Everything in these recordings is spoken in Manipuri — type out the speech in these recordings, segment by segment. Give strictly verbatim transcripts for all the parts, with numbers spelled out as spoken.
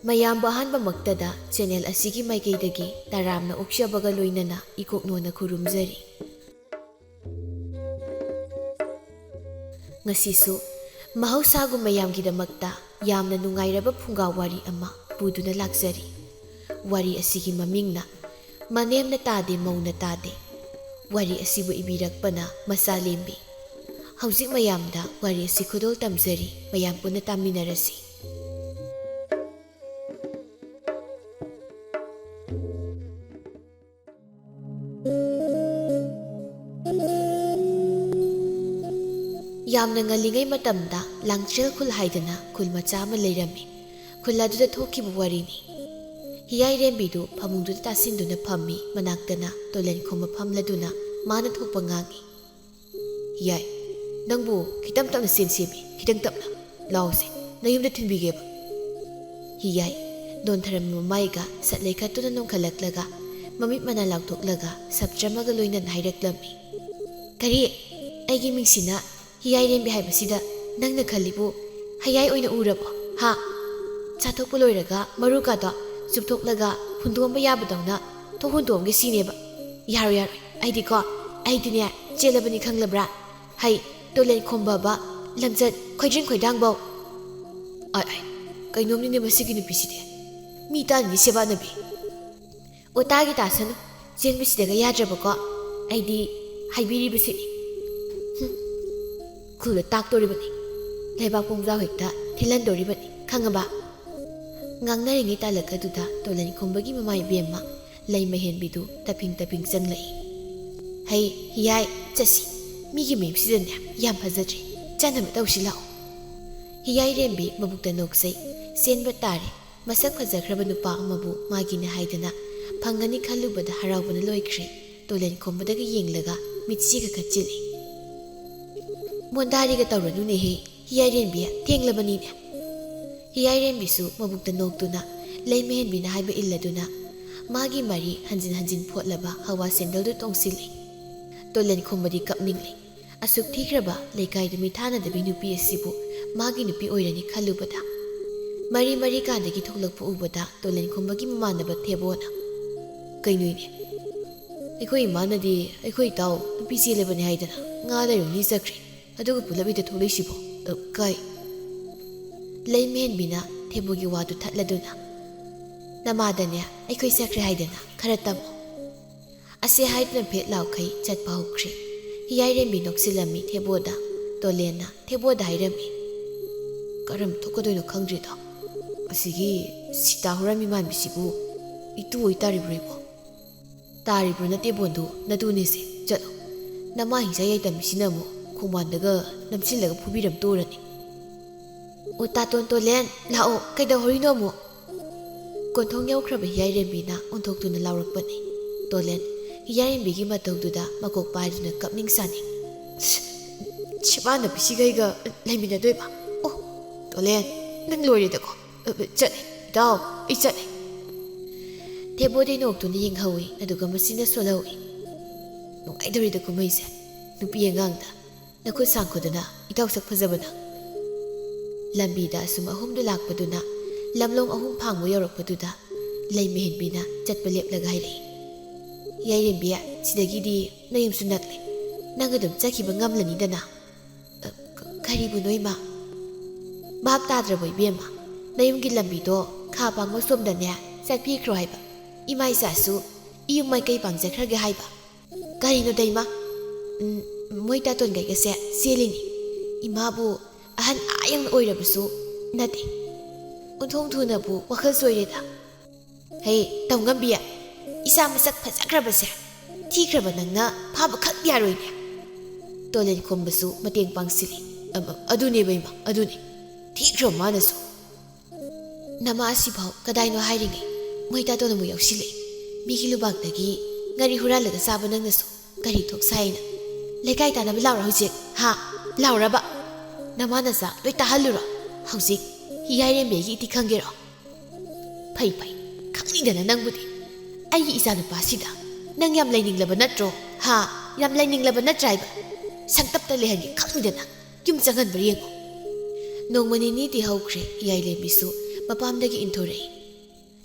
ꯃꯌꯥꯝꯕꯨ ꯑꯍꯥꯟꯕꯃꯛꯇꯗ ꯆꯦꯅꯦꯜ ꯑꯁꯤꯒꯤ ꯃꯥꯏꯀꯩꯗꯒꯤ ꯇꯔꯥꯝꯅ ꯑꯣꯛꯆꯕꯒ ꯂꯣꯏꯅꯅ ꯏꯀꯣꯛꯅꯣꯅ ꯈꯨꯔꯨꯝꯖꯔꯤ꯫ ꯉꯁꯤꯁꯨ ꯃꯍꯧꯁꯥꯒꯨꯝ ꯃꯌꯥꯝꯒꯤꯗꯃꯛꯇ ꯌꯥꯝꯅ ꯅꯨꯡꯉꯥꯏꯔꯕ ꯐꯨꯡꯒꯥ ꯋꯥꯔꯤ ꯑꯃ ꯄꯨꯗꯨꯅ ꯂꯥꯛꯆꯔꯤ꯫ ꯋꯥꯔꯤ ꯑꯁꯤꯒꯤ ꯃꯃꯤꯡꯅ "ꯃꯅꯦꯝꯅ ꯇꯥꯗꯦ, ꯃꯧꯅ ꯇꯥꯗꯦ"꯫ ꯋꯥꯔꯤ ꯑꯁꯤꯕꯨ ꯏꯕꯤꯔꯛꯄꯅ ꯃꯆꯥ ꯂꯦꯝꯕꯤ꯫ ꯍꯧꯖꯤꯛ ꯃꯌꯥꯝꯗ ꯋꯥꯔꯤ ꯑꯁꯤ ꯈꯨꯗꯣꯜ ꯇꯝꯖꯔꯤ, ꯃꯌꯥꯝ ꯄꯨꯟꯅ ꯇꯥꯃꯤꯟꯅꯔꯁꯤ꯫ ꯌꯥꯝꯅ ꯉꯜꯂꯤꯉꯩ ꯃꯇꯝꯗ ꯂꯥꯡꯆꯦꯜ ꯈꯨꯜ ꯍꯥꯏꯗꯅ ꯈꯨꯜ ꯃꯆꯥ ꯑꯃ ꯂꯩꯔꯝꯃꯤ꯫ ꯈꯨꯜ ꯑꯗꯨꯗ ꯊꯣꯛꯈꯤꯕ ꯋꯥꯔꯤꯅꯤ꯫ ꯍꯤꯌꯥꯏꯔꯦꯝꯕꯤꯗꯨ ꯐꯃꯨꯡꯗꯨꯗ ꯇꯥꯁꯤꯟꯗꯨꯅ ꯐꯝꯃꯤ, ꯃꯅꯥꯛꯇꯅ ꯇꯣꯂꯦꯟ ꯈꯣꯝꯕ ꯐꯝꯂꯗꯨꯅ ꯃꯥꯅ ꯊꯣꯛꯄ ꯉꯥꯡꯏ꯫ "ꯍꯤꯌꯥꯏ, ꯅꯪꯕꯨ ꯈꯤꯇꯪ ꯇꯞꯅ ꯆꯦꯟꯁꯦꯃꯤ, ꯈꯤꯇꯪ ꯇꯞꯅ꯫ ꯂꯥꯎꯁꯦ, ꯅꯌꯨꯝꯗ ꯊꯤꯟꯕꯤꯒꯦꯕ"꯫ ꯍꯤꯌꯥꯏ ꯅꯣꯟꯊꯔꯝꯕ ꯃꯃꯥꯏꯒ ꯁꯠ ꯂꯩꯈꯠꯇꯨꯅ ꯅꯣꯡꯈꯠꯂꯛꯂꯒ, ꯃꯃꯤꯠ ꯃꯅꯥ ꯂꯥꯎꯊꯣꯛꯂꯒ ꯁꯞꯇ꯭ꯔ ꯑꯃꯒ ꯂꯣꯏꯅꯅ ꯍꯥꯏꯔꯛꯂꯝꯃꯤ꯫ "ꯀꯔꯤ? ꯑꯩꯒꯤ ꯃꯤꯡꯁꯤꯅ ꯍꯤꯌꯥꯏꯔꯦꯝꯕꯤ ꯍꯥꯏꯕꯁꯤꯗ ꯅꯪꯅ ꯈꯜꯂꯤꯕꯨ ꯍꯌꯥꯏ ꯑꯣꯏꯅ ꯎꯔꯕꯣ? ꯍꯥ? ꯆꯥꯊꯣꯛꯄ ꯂꯣꯏꯔꯒ ꯃꯔꯨꯀꯥꯗꯣ ꯆꯨꯞꯊꯣꯛꯂꯒ ꯍꯨꯟꯗꯣꯛꯑꯝꯕ ꯌꯥꯕꯗꯧꯅ ꯊꯣꯛ ꯍꯨꯟꯗꯣꯛꯑꯝꯒꯦ ꯁꯤꯅꯦꯕ? ꯌꯥꯔꯣꯏ, ꯌꯥꯔꯣꯏ꯫ ꯑꯩꯗꯤꯀꯣ, ꯑꯩꯗꯤꯅꯦ ꯆꯦꯜꯂꯕꯅꯤ ꯈꯪꯂꯕ꯭ꯔꯥ? ꯍꯩ, ꯇꯣꯂꯦꯟ ꯈꯣꯝꯕꯕ, ꯂꯝꯆꯠ, ꯈꯣꯏꯗ꯭ꯔꯤꯡ ꯈꯣꯏꯗꯥꯡꯕꯧ"꯫ ꯑꯥꯏ, ꯑꯥꯏ, ꯀꯩꯅꯣꯝꯅꯤꯅꯦ ꯃꯁꯤꯒꯤ ꯅꯨꯄꯤꯁꯤꯗꯤ꯫ ꯃꯤ ꯇꯥꯅꯤꯅꯦ ꯁꯦꯕꯥꯅꯕꯤ꯫ ꯑꯣ, ꯇꯥꯒꯦ ꯇꯥꯁꯅꯨ꯫ ꯆꯦꯟꯕꯁꯤꯗꯒ ꯌꯥꯗ꯭ꯔꯕꯀꯣ꯫ ꯑꯩꯗꯤ ꯍꯥꯏꯕꯤꯔꯤꯕꯁꯤꯅꯤ꯫ ꯍꯨꯝ꯫ ꯈꯨꯜꯗ ꯇꯥꯛꯇꯣꯔꯤꯕꯅꯤ꯫ ꯂꯩꯕꯥꯛ ꯄꯨꯡꯖꯥꯎ ꯍꯦꯛꯇ ꯊꯤꯜꯍꯟꯗꯣꯔꯤꯕꯅꯤ꯫ ꯈꯪꯉꯕ? ꯉꯥꯡꯅꯔꯤꯉꯩ ꯇꯥꯂꯛ ꯑꯗꯨꯗ ꯇꯣꯂꯟ ꯈꯨꯝꯕꯒꯤ ꯃꯃꯥ ꯏꯕꯦꯝꯃ ꯂꯩꯃ ꯍꯦꯟꯕꯤꯗꯨ ꯇꯞꯐꯤꯡ ꯇꯞꯐꯤꯡ ꯆꯪꯂꯛꯏ꯫ "ꯍꯩ, ꯍꯤꯌꯥꯏ, ꯆꯠꯁꯤ꯫ ꯃꯤꯒꯤ ꯃꯌꯨꯝꯁꯤꯗꯅꯦ ꯌꯥꯝ ꯐꯖꯗ꯭ꯔꯦ꯫ ꯆꯥꯅꯕ ꯇꯧꯁꯤ ꯂꯥꯛꯑꯣ"꯫ ꯍꯤꯌꯥꯏ ꯔꯦꯝꯕꯤ ꯃꯕꯨꯛꯇ ꯅꯣꯛꯆꯩ꯫ ꯆꯦꯟꯕ ꯇꯥꯔꯦ꯫ ꯃꯁꯛ ꯐꯖꯈ꯭ꯔꯕ ꯅꯨꯄꯥ ꯑꯃꯕꯨ ꯃꯥꯒꯤꯅꯤ ꯍꯥꯏꯗꯅ ꯐꯪꯒꯅꯤ ꯈꯜꯂꯨꯕꯗ ꯍꯔꯥꯎꯕꯅ ꯂꯣꯏꯈ꯭ꯔꯦ꯫ ꯇꯣꯂꯦꯟ ꯈꯣꯝꯕꯗꯒ ꯌꯦꯡꯂꯒ ꯃꯤꯠꯁꯤꯒ ꯀꯠꯆꯤꯜꯂꯤ꯫ "ꯃꯣꯟꯗꯥꯔꯤꯒ ꯇꯧꯔꯅꯨꯅꯦꯍꯦ, ꯍꯤꯌꯥꯏꯔꯦꯝꯕꯤ, ꯊꯦꯡꯂꯕꯅꯤꯅꯦ"꯫ ꯍꯤꯌꯥꯏꯔꯦꯝꯕꯤꯁꯨ ꯃꯕꯨꯛꯇ ꯅꯣꯛꯇꯨꯅ ꯂꯩꯃꯍꯦꯟꯕꯤꯅ ꯍꯥꯏꯕ ꯏꯜꯂꯗꯨꯅ ꯃꯥꯒꯤ ꯃꯔꯤ ꯍꯟꯖꯤꯟ ꯍꯟꯖꯤꯟ ꯐꯣꯠꯂꯕ ꯍꯋꯥ ꯁꯦꯟꯗꯜꯗꯨ ꯇꯣꯡꯁꯤꯜꯂꯤ꯫ ꯇꯣꯂꯦꯟ ꯈꯣꯝꯕꯗꯤ ꯀꯞꯅꯤꯡꯂꯤ꯫ ꯑꯁꯨꯛ ꯊꯤꯈ꯭ꯔꯕ ꯂꯩꯀꯥꯏꯗ ꯃꯤꯊꯥꯅꯗꯕꯤ ꯅꯨꯄꯤ ꯑꯁꯤꯕꯨ ꯃꯥꯒꯤ ꯅꯨꯄꯤ ꯑꯣꯏꯔꯅꯤ ꯈꯜꯂꯨꯕꯗ꯫ ꯃꯔꯤ ꯃꯔꯤ ꯀꯥꯟꯗꯒꯤ ꯊꯣꯛꯂꯛꯄ ꯎꯕꯗ ꯇꯣꯂꯦꯟ ꯈꯨꯝꯕꯒꯤ ꯃꯃꯥꯟꯅꯕ ꯊꯦꯕꯣꯅ, "ꯀꯩꯅꯣ ꯏꯅꯦ? ꯑꯩꯈꯣꯏ ꯏꯃꯥꯅꯗꯤ ꯑꯩꯈꯣꯏ ꯏꯇꯥꯎ ꯅꯨꯄꯤ ꯆꯦꯜꯂꯕꯅꯤ ꯍꯥꯏꯗꯅ ꯉꯥ ꯂꯩꯔꯨꯅꯤ ꯆꯠꯈ꯭ꯔꯦ, ꯑꯗꯨꯒ ꯄꯨꯂꯞ ꯍꯦꯛꯇ ꯊꯣꯛꯂꯛꯏꯁꯤꯕꯣ? ꯑ, ꯀꯩ?" ꯂꯩꯃꯍꯦꯟꯕꯤꯅ ꯊꯦꯕꯣꯒꯤ ꯋꯥꯗꯨ ꯊꯠꯂꯗꯨꯅ, "ꯅꯃꯥꯗꯅꯦ ꯑꯩꯈꯣꯏ ꯆꯠꯈ꯭ꯔꯦ ꯍꯥꯏꯗꯅ ꯈꯔ ꯇꯝꯃꯣ"꯫ ꯑꯁꯤ ꯍꯥꯏꯗꯨꯅ ꯐꯦꯠ ꯂꯥꯎꯈꯩ ꯆꯠꯄ ꯍꯧꯈ꯭ꯔꯦ꯫ ꯍꯤꯌꯥꯏꯔꯦꯝꯕꯤ ꯅꯣꯛꯁꯤꯜꯂꯝꯃꯤ ꯊꯦꯕꯣꯗ꯫ ꯇꯣꯂꯦꯟꯅ ꯊꯦꯕꯣꯗ ꯍꯥꯏꯔꯝꯃꯤ, "ꯀꯔꯝ ꯊꯣꯛꯀꯗꯣꯏꯅꯣ ꯈꯪꯗ꯭ꯔꯦꯗ꯫ ꯑꯁꯤꯒꯤ ꯁꯤꯇꯥ ꯍꯨꯔꯥꯟꯕꯤ ꯃꯥꯟꯕꯤꯁꯤꯕꯨ ꯏꯇꯨ ꯑꯣꯏ ꯇꯥꯔꯤꯕ꯭ꯔꯣ ꯏꯕꯣ?" "ꯇꯥꯔꯤꯕ꯭ꯔꯣ ꯅꯠꯇꯦ ꯕꯣꯟꯗꯨ, ꯅꯇꯨꯅꯤꯁꯦ꯫ ꯆꯠꯂꯣ꯫ ꯅꯃꯥ ꯍꯤꯡꯆꯥꯏ ꯌꯥꯏꯇꯝꯕꯤꯁꯤꯅ ꯑꯃꯨꯛ ꯈꯣꯡꯕꯥꯟꯗꯒ ꯅꯝꯁꯤꯜꯂꯒ ꯐꯨꯕꯤꯔꯝ ꯇꯣꯔꯅꯤ꯫" "ꯑꯣ, ꯇꯥꯇꯣꯟ ꯇꯣꯂꯦꯟ, ꯂꯥꯛꯑꯣ, ꯀꯩꯗꯧꯍꯧꯔꯤꯅꯣ ꯑꯃꯨꯛ?" ꯀꯣꯟꯊꯣꯡ ꯌꯧꯈ꯭ꯔꯕ ꯍꯤꯌꯥꯏꯔꯦꯝꯕꯤꯅ ꯑꯣꯟꯊꯣꯛꯇꯨꯅ ꯂꯥꯎꯔꯛꯄꯅꯤ꯫ ꯇꯣꯂꯦꯟ ꯍꯤꯌꯥꯏꯔꯦꯝꯕꯤꯒꯤ ꯃꯇꯧꯗꯨꯗ ꯃꯀꯣꯛ ꯄꯥꯏꯗꯨꯅ ꯀꯞꯅꯤꯡ ꯁꯥꯅꯤꯡ꯫ "ꯁꯤꯕꯥꯟꯅꯕꯤꯁꯤꯒ ꯑꯩꯒ ꯂꯩꯃꯤꯟꯅꯗꯣꯏꯕ? ꯑꯣ, ꯇꯣꯂꯦꯟ, ꯅꯪ ꯂꯣꯏꯔꯦꯗꯀꯣ꯫ ꯑ, ꯑ, ꯆꯠꯂꯦ, ꯏꯇꯥꯎ, ꯑꯩ ꯆꯠꯂꯦ꯫" ꯊꯦꯕꯣꯗꯤ ꯅꯣꯛꯇꯨꯅ ꯌꯦꯡꯍꯧꯏ, ꯑꯗꯨꯒ ꯃꯆꯤꯟꯗ ꯁꯣꯜꯍꯧꯏ꯫ "ꯅꯨꯡꯉꯥꯏꯗꯧꯔꯤꯗ ꯀꯨꯝꯍꯩꯁꯦ, ꯅꯨꯄꯤ ꯑꯉꯥꯡꯗ ꯅꯈꯨꯠ ꯁꯥꯡꯈꯨꯗꯅ ꯏꯇꯥꯎ ꯁꯛ ꯐꯖꯕꯅ꯫" ꯂꯝꯕꯤꯗ ꯑꯁꯨꯝ ꯑꯍꯨꯝꯗꯨ ꯂꯥꯛꯄꯗꯨꯅ ꯂꯝꯂꯣꯡ ꯑꯍꯨꯝ ꯐꯥꯡꯕ ꯌꯧꯔꯛꯄꯗꯨꯗ ꯂꯩꯃꯍꯦꯟꯕꯤꯅ ꯆꯠꯄ ꯂꯦꯞꯂꯒ ꯍꯥꯏꯔꯛꯏ, "ꯌꯥꯏꯔꯦꯝꯕꯤ, ꯁꯤꯗꯒꯤꯗꯤ ꯅꯌꯨꯝꯁꯨ ꯅꯛꯂꯦ, ꯅꯪ ꯑꯗꯨꯝ ꯆꯠꯈꯤꯕ ꯉꯝꯂꯅꯤꯗꯅ꯫" "ꯑ, ꯀ-, ꯀꯔꯤꯕꯨꯅꯣ ꯏꯃꯥ?" "ꯚꯥꯞ ꯇꯥꯗ꯭ꯔꯕꯣ ꯏꯕꯦꯝꯃ? ꯅꯌꯨꯝꯒꯤ ꯂꯝꯕꯤꯗꯣ ꯈꯥ ꯄꯥꯡꯕ ꯁꯣꯝꯗꯅꯦ ꯆꯠꯄꯤꯈ꯭ꯔꯣ ꯍꯥꯏꯕ꯫ ꯏꯃꯥ ꯏꯆꯥꯁꯨ ꯏꯌꯨꯝ ꯃꯥꯏꯀꯩ ꯄꯥꯡꯖꯈ꯭ꯔꯒꯦ ꯍꯥꯏꯕ꯫" "ꯀꯔꯤꯅꯣꯗ ꯏꯃꯥ? ꯎꯝ, ꯃꯣꯏ ꯇꯥꯇꯣꯟꯒꯩꯒꯁꯦ ꯆꯦꯜꯂꯤꯅꯤ꯫ ꯏꯃꯥꯕꯨ ꯑꯍꯟ ꯑꯥ ꯌꯧꯅ ꯑꯣꯏꯔꯕꯁꯨ ꯅꯠꯇꯦ꯫ ꯑꯣꯟꯊꯣꯡ ꯊꯨꯅꯕꯨ ꯋꯥꯈꯜ ꯆꯣꯏꯔꯦꯗ꯫ ꯍꯦ, ꯇꯧꯉꯝꯕꯤ, ꯏꯆꯥ ꯃꯁꯛ ꯐꯖꯈ꯭ꯔꯕꯁꯦ ꯊꯤꯈ꯭ꯔꯕ ꯅꯪꯅ ꯐꯥꯕ ꯈꯛ ꯌꯥꯔꯣꯏꯅꯦ꯫" ꯇꯣꯂꯦꯟ ꯈꯣꯝꯕꯁꯨ ꯃꯇꯦꯡ ꯄꯥꯡꯁꯤꯜꯂꯤ꯫ "ꯑ-, ꯑ-, ꯑꯗꯨꯅꯦꯕ ꯏꯃꯥ, ꯑꯗꯨꯅꯦ꯫ ꯊꯤꯈ꯭ꯔꯕ ꯃꯥꯅꯁꯨ꯫" "ꯅꯃꯥ ꯑꯁꯤꯐꯥꯎ ꯀꯗꯥꯏꯅꯣ ꯍꯥꯏꯔꯤꯉꯩ ꯃꯣꯏ ꯇꯥꯇꯣꯟ ꯑꯃꯨꯛ ꯌꯥꯎꯁꯤꯜꯂꯛꯏ꯫ ꯃꯤꯒꯤ ꯂꯨꯕꯥꯛꯇꯒꯤ ꯉꯥꯔꯤ ꯍꯨꯔꯥꯜꯂꯒ ꯆꯥꯕ ꯅꯪꯅꯁꯨ ꯀꯔꯤ ꯊꯣꯛ ꯁꯥꯏꯅ? ꯂꯩꯀꯥꯏ ꯇꯥꯟꯅꯕ ꯂꯥꯎꯔꯥ ꯍꯧꯖꯤꯛ, ꯍꯥ? ꯂꯥꯎꯔꯕ? ꯅꯃꯥ ꯅꯆꯥ ꯂꯣꯏ ꯇꯥꯍꯜꯂꯨꯔꯣ? ꯍꯧꯖꯤꯛ ꯍꯤꯌꯥꯏꯔꯦꯝꯕꯤꯒꯤ ꯏꯇꯤ ꯈꯪꯒꯦꯔꯣ? ꯐꯩ, ꯐꯩ, ꯈꯪꯅꯤꯡꯗꯅ ꯅꯪꯕꯨꯗꯤ꯫ ꯑꯩꯒꯤ ꯏꯆꯥꯅꯨꯄꯥꯁꯤꯗ ꯅꯪ ꯌꯥꯝ ꯂꯩꯅꯤꯡꯂꯕ ꯅꯠꯇ꯭ꯔꯣ? ꯍꯥ? ꯌꯥꯝ ꯂꯩꯅꯤꯡꯂꯕ ꯅꯠꯇ꯭ꯔꯥ ꯍꯥꯏꯕ? ꯁꯪꯇꯞꯇ ꯂꯩꯍꯟꯒꯦ ꯈꯪꯗꯅ ꯌꯨꯝ ꯆꯪꯍꯟꯕ꯭ꯔꯥ ꯌꯦꯡꯉꯨ꯫" ꯅꯣꯡꯃ ꯅꯤꯅꯤꯗꯤ ꯍꯧꯈ꯭ꯔꯦ, ꯏꯌꯥꯏꯂꯦꯝꯕꯤꯁꯨ ꯃꯄꯥꯝꯗꯒꯤ ꯏꯟꯊꯣꯔꯛꯏ꯫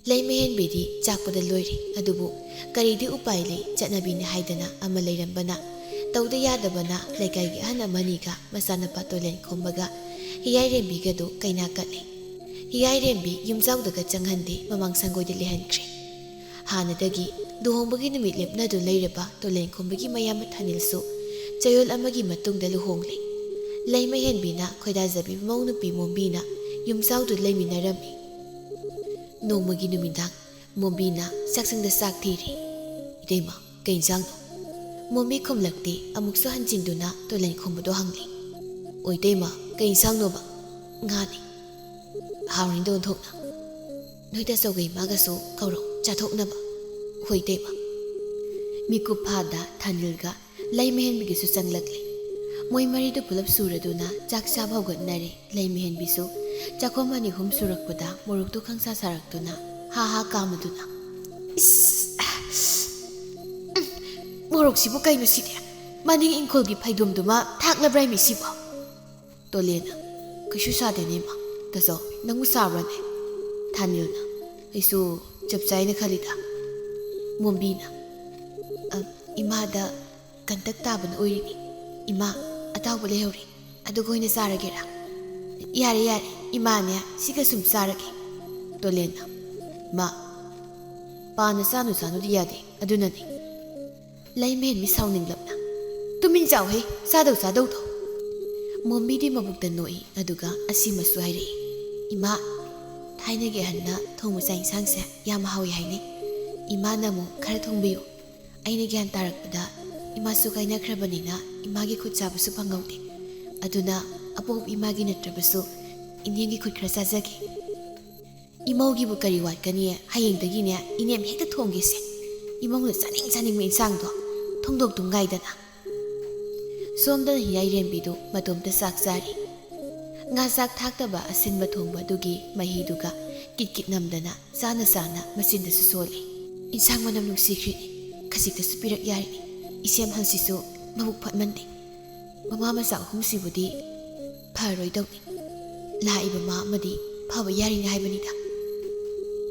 ꯂꯩꯃꯍꯦꯟꯕꯤꯗꯤ ꯆꯥꯛꯄꯗ ꯂꯣꯏꯔꯦ, ꯑꯗꯨꯕꯨ ꯀꯔꯤꯗꯤ ꯎꯄꯥꯏ ꯂꯩ, ꯆꯠꯅꯕꯤꯅꯤ ꯍꯥꯏꯗꯅ ꯑꯃ ꯂꯩꯔꯝꯕꯅ, ꯇꯧꯗ ꯌꯥꯗꯕꯅ ꯂꯩꯀꯥꯏꯒꯤ ꯑꯍꯟ ꯑꯃꯅꯤꯒ ꯃꯆꯥꯅꯨꯄꯥ ꯇꯣꯂꯦꯟ ꯈꯣꯝꯕꯒ ꯍꯤꯌꯥꯏꯔꯦꯝꯕꯤꯒꯗꯨ ꯀꯩꯅꯥ ꯀꯠꯂꯦ꯫ ꯍꯤꯌꯥꯏꯔꯦꯝꯕꯤ ꯌꯨꯝꯖꯥꯎꯗꯒ ꯆꯪꯍꯟꯗꯦ, ꯃꯃꯥꯡ ꯁꯪꯒꯣꯏꯗ ꯂꯩꯍꯟꯈ꯭ꯔꯦ꯫ ꯍꯥꯟꯅꯗꯒꯤ ꯂꯨꯍꯣꯡꯕꯒꯤ ꯅꯨꯃꯤꯠ ꯂꯦꯞꯅꯗꯨꯅ ꯂꯩꯔꯕ ꯇꯣꯂꯦꯟꯈꯣꯝꯕꯒꯤ ꯃꯌꯥꯝꯕ ꯊꯥꯅꯤꯜꯁꯨ ꯆꯌꯣꯜ ꯑꯃꯒꯤ ꯃꯇꯨꯡꯗ ꯂꯨꯍꯣꯡꯂꯦ꯫ ꯂꯩꯃꯍꯦꯟꯕꯤꯅ ꯈꯣꯏꯗꯥꯖꯕꯤ ꯃꯧ ꯅꯨꯄꯤ ꯃꯣꯝꯕꯤꯅ ꯌꯨꯝꯖꯥꯎꯗꯨ ꯂꯩꯃꯤꯟꯅꯔꯝꯃꯤ꯫ ꯅꯣꯡꯃꯒꯤ ꯅꯨꯃꯤꯗꯥꯡ ꯃꯣꯝꯕꯤꯅ ꯆꯥꯛꯁꯪꯗ ꯆꯥꯛ ꯊꯤꯔꯤ꯫ "ꯏꯇꯩꯃ, ꯀꯩ ꯏꯟꯁꯥꯡꯅꯣ?" ꯃꯣꯝꯕꯤ ꯈꯨꯝꯂꯛꯇꯦ꯫ ꯑꯃꯨꯛꯁꯨ ꯍꯟꯖꯤꯟꯗꯨꯅ ꯇꯣꯂꯦꯟꯈꯣꯝꯕꯗꯣ ꯍꯪꯂꯤ꯫ "ꯑꯣ ꯏꯇꯩꯃ, ꯀꯩ ꯏꯟꯁꯥꯡꯅꯣꯕ?" "ꯉꯥꯅꯤ꯫" "ꯍꯥꯎꯔꯅꯤꯗ ꯑꯣꯟꯊꯣꯛꯅ꯫ ꯅꯣꯏ ꯇꯥꯆꯧꯒ ꯏꯃꯥꯒꯁꯨ ꯀꯧꯔꯣ ꯆꯥꯊꯣꯛꯅꯕ꯫" "ꯍꯣꯏ ꯏꯇꯩꯃ꯫" ꯃꯤꯀꯨꯞ ꯐꯥꯗ ꯊꯥꯅꯤꯜꯒ ꯂꯩꯃꯍꯦꯟꯕꯤꯒꯤꯁꯨ ꯆꯪꯂꯛꯂꯦ꯫ ꯃꯣꯏ ꯃꯔꯤꯗꯨ ꯄꯨꯂꯞ ꯁꯨꯔꯗꯨꯅ ꯆꯥꯛ ꯆꯥꯕ ꯍꯧꯒꯠꯅꯔꯦ꯫ ꯂꯩꯃꯍꯦꯟꯕꯤꯁꯨ ꯆꯥꯛꯈꯣꯝ ꯑꯅꯤ ꯑꯍꯨꯝ ꯁꯨꯔꯛꯄꯗ ꯃꯣꯔꯣꯛꯇꯨ ꯈꯪꯁꯥ ꯁꯥꯔꯛꯇꯨꯅ ꯍꯥ ꯍꯥ ꯀꯥꯝꯃꯗꯨꯅ, "ꯏꯁ! ꯎꯝ, ꯃꯣꯔꯣꯛꯁꯤꯕꯨ ꯀꯩꯅꯣ ꯁꯤꯗꯤ? ꯃꯅꯤꯡ ꯏꯪꯈꯣꯜꯒꯤ ꯐꯩꯗꯣꯝꯗꯨꯃ ꯊꯥꯛꯂꯕ꯭ꯔꯥ ꯃꯤ ꯁꯤꯕꯣ?" ꯇꯣꯂꯦꯟꯅ, "ꯀꯩꯁꯨ ꯁꯥꯗꯦꯅꯦ ꯏꯃꯥ꯫ ꯇꯥꯆꯧ, ꯅꯪꯕꯨ ꯁꯥꯕ꯭ꯔꯅꯦ?" ꯊꯥꯅꯤꯜꯅ, "ꯑꯩꯁꯨ ꯆꯞ ꯆꯥꯏꯅ ꯈꯜꯂꯤꯗ꯫" ꯃꯣꯝꯕꯤꯅ, "ꯑ, ꯏꯃꯥꯗ ꯀꯟꯇꯛ ꯇꯥꯕꯅ ꯑꯣꯏꯔꯤꯅꯤ꯫ ꯏꯃꯥ, ꯑꯇꯥꯎꯕ ꯂꯩꯍꯧꯔꯤ, ꯑꯗꯨꯒ ꯑꯣꯏꯅ ꯆꯥꯔꯒꯦꯔꯥ?" "ꯌꯥꯔꯦ, ꯌꯥꯔꯦ, ꯏꯃꯥꯅꯦ ꯁꯤꯒ ꯁꯨꯝ ꯆꯥꯔꯒꯦ꯫" ꯇꯣꯂꯦꯟꯅ, "ꯃꯥ, ꯄꯥꯅ ꯆꯥꯅꯨ ꯆꯥꯅꯨꯗꯤ ꯌꯥꯗꯦ, ꯑꯗꯨꯅꯅꯤ꯫" ꯂꯩꯃꯍꯦꯟꯕꯤ ꯁꯥꯎꯅꯤꯡꯂꯞꯅ, "ꯇꯨꯃꯤꯟ ꯆꯥꯎꯍꯦ, ꯆꯥꯗꯧ ꯆꯥꯗꯧꯗꯣ꯫" ꯃꯣꯝꯕꯤꯗꯤ ꯃꯕꯨꯛꯇ ꯅꯣꯛꯏ, ꯑꯗꯨꯒ ꯑꯁꯤꯃꯁꯨ ꯍꯥꯏꯔꯛꯏ, "ꯏꯃꯥ, ꯊꯥꯏꯅꯒꯤ ꯑꯍꯟꯅ ꯊꯣꯡꯕ ꯆꯥꯛ ꯏꯟꯁꯥꯡꯁꯦ ꯌꯥꯝ ꯍꯥꯎꯏ ꯍꯥꯏꯅꯩ꯫ ꯏꯃꯥꯅ ꯑꯃꯨꯛ ꯈꯔ ꯊꯣꯡꯕꯤꯌꯨ꯫ ꯑꯩꯅ ꯒ꯭ꯌꯥꯟ ꯇꯥꯔꯛꯄꯗ ꯏꯃꯥꯁꯨ ꯀꯥꯏꯅꯈ꯭ꯔꯕꯅꯤꯅ ꯏꯃꯥꯒꯤ ꯈꯨꯠ ꯆꯥꯕꯁꯨ ꯐꯪꯍꯧꯗꯦ꯫ ꯑꯗꯨꯅ ꯑꯄꯣꯛꯄ ꯏꯃꯥꯒꯤ ꯅꯠꯇ꯭ꯔꯕꯁꯨ ꯏꯅꯦꯒꯤ ꯈꯨꯠ ꯈꯔ ꯆꯥꯖꯒꯦ꯫" "ꯏꯃꯧꯒꯤꯕꯨ ꯀꯔꯤ ꯋꯥꯠꯀꯅꯤ? ꯍꯌꯦꯡꯗꯒꯤꯅꯦ ꯏꯅꯦꯝ ꯍꯦꯛꯇ ꯊꯣꯡꯒꯦꯁꯦ꯫ ꯏꯃꯧꯅ ꯆꯥꯅꯤꯡ ꯆꯥꯅꯤꯡꯕ ꯏꯟꯁꯥꯡꯗꯣ ꯊꯣꯡꯗꯣꯛꯇꯨꯝ ꯉꯥꯏꯗꯅ꯫" ꯁꯣꯝꯗꯅ ꯍꯤꯌꯥꯏꯔꯦꯝꯕꯤꯗꯨ ꯃꯇꯣꯝꯇ ꯆꯥꯛ ꯆꯥꯔꯤ꯫ ꯉꯥ ꯆꯥꯛ ꯊꯥꯛꯇꯕ ꯑꯁꯤꯟꯕ ꯊꯣꯡꯕ ꯑꯗꯨꯒꯤ ꯃꯍꯤꯗꯨꯒ ꯀꯤꯠ ꯀꯤꯠ ꯅꯝꯗꯅ ꯆꯥꯅ ꯆꯥꯅ ꯃꯆꯤꯟꯗꯁꯨ ꯁꯣꯜꯂꯤ꯫ "ꯏꯟꯁꯥꯡ ꯃꯅꯝ ꯅꯨꯡꯁꯤꯈ꯭ꯔꯤꯅꯤ, ꯈꯖꯤꯛꯇꯁꯨ ꯄꯤꯔꯛ ꯌꯥꯔꯤꯅꯤ꯫ ꯏꯁꯦꯝꯍꯜꯁꯤꯁꯨ ꯃꯕꯨꯛ ꯐꯠꯃꯟꯗꯦ꯫ ꯃꯃꯥ ꯃꯆꯥ ꯑꯍꯨꯝꯁꯤꯕꯨꯗꯤ ꯐꯔꯣꯏꯗꯧꯅꯤ꯫ ꯂꯥꯛꯏꯕ ꯃꯥ ꯑꯃꯗꯤ ꯐꯕ ꯌꯥꯔꯤꯅꯦ ꯍꯥꯏꯕꯅꯤꯗ꯫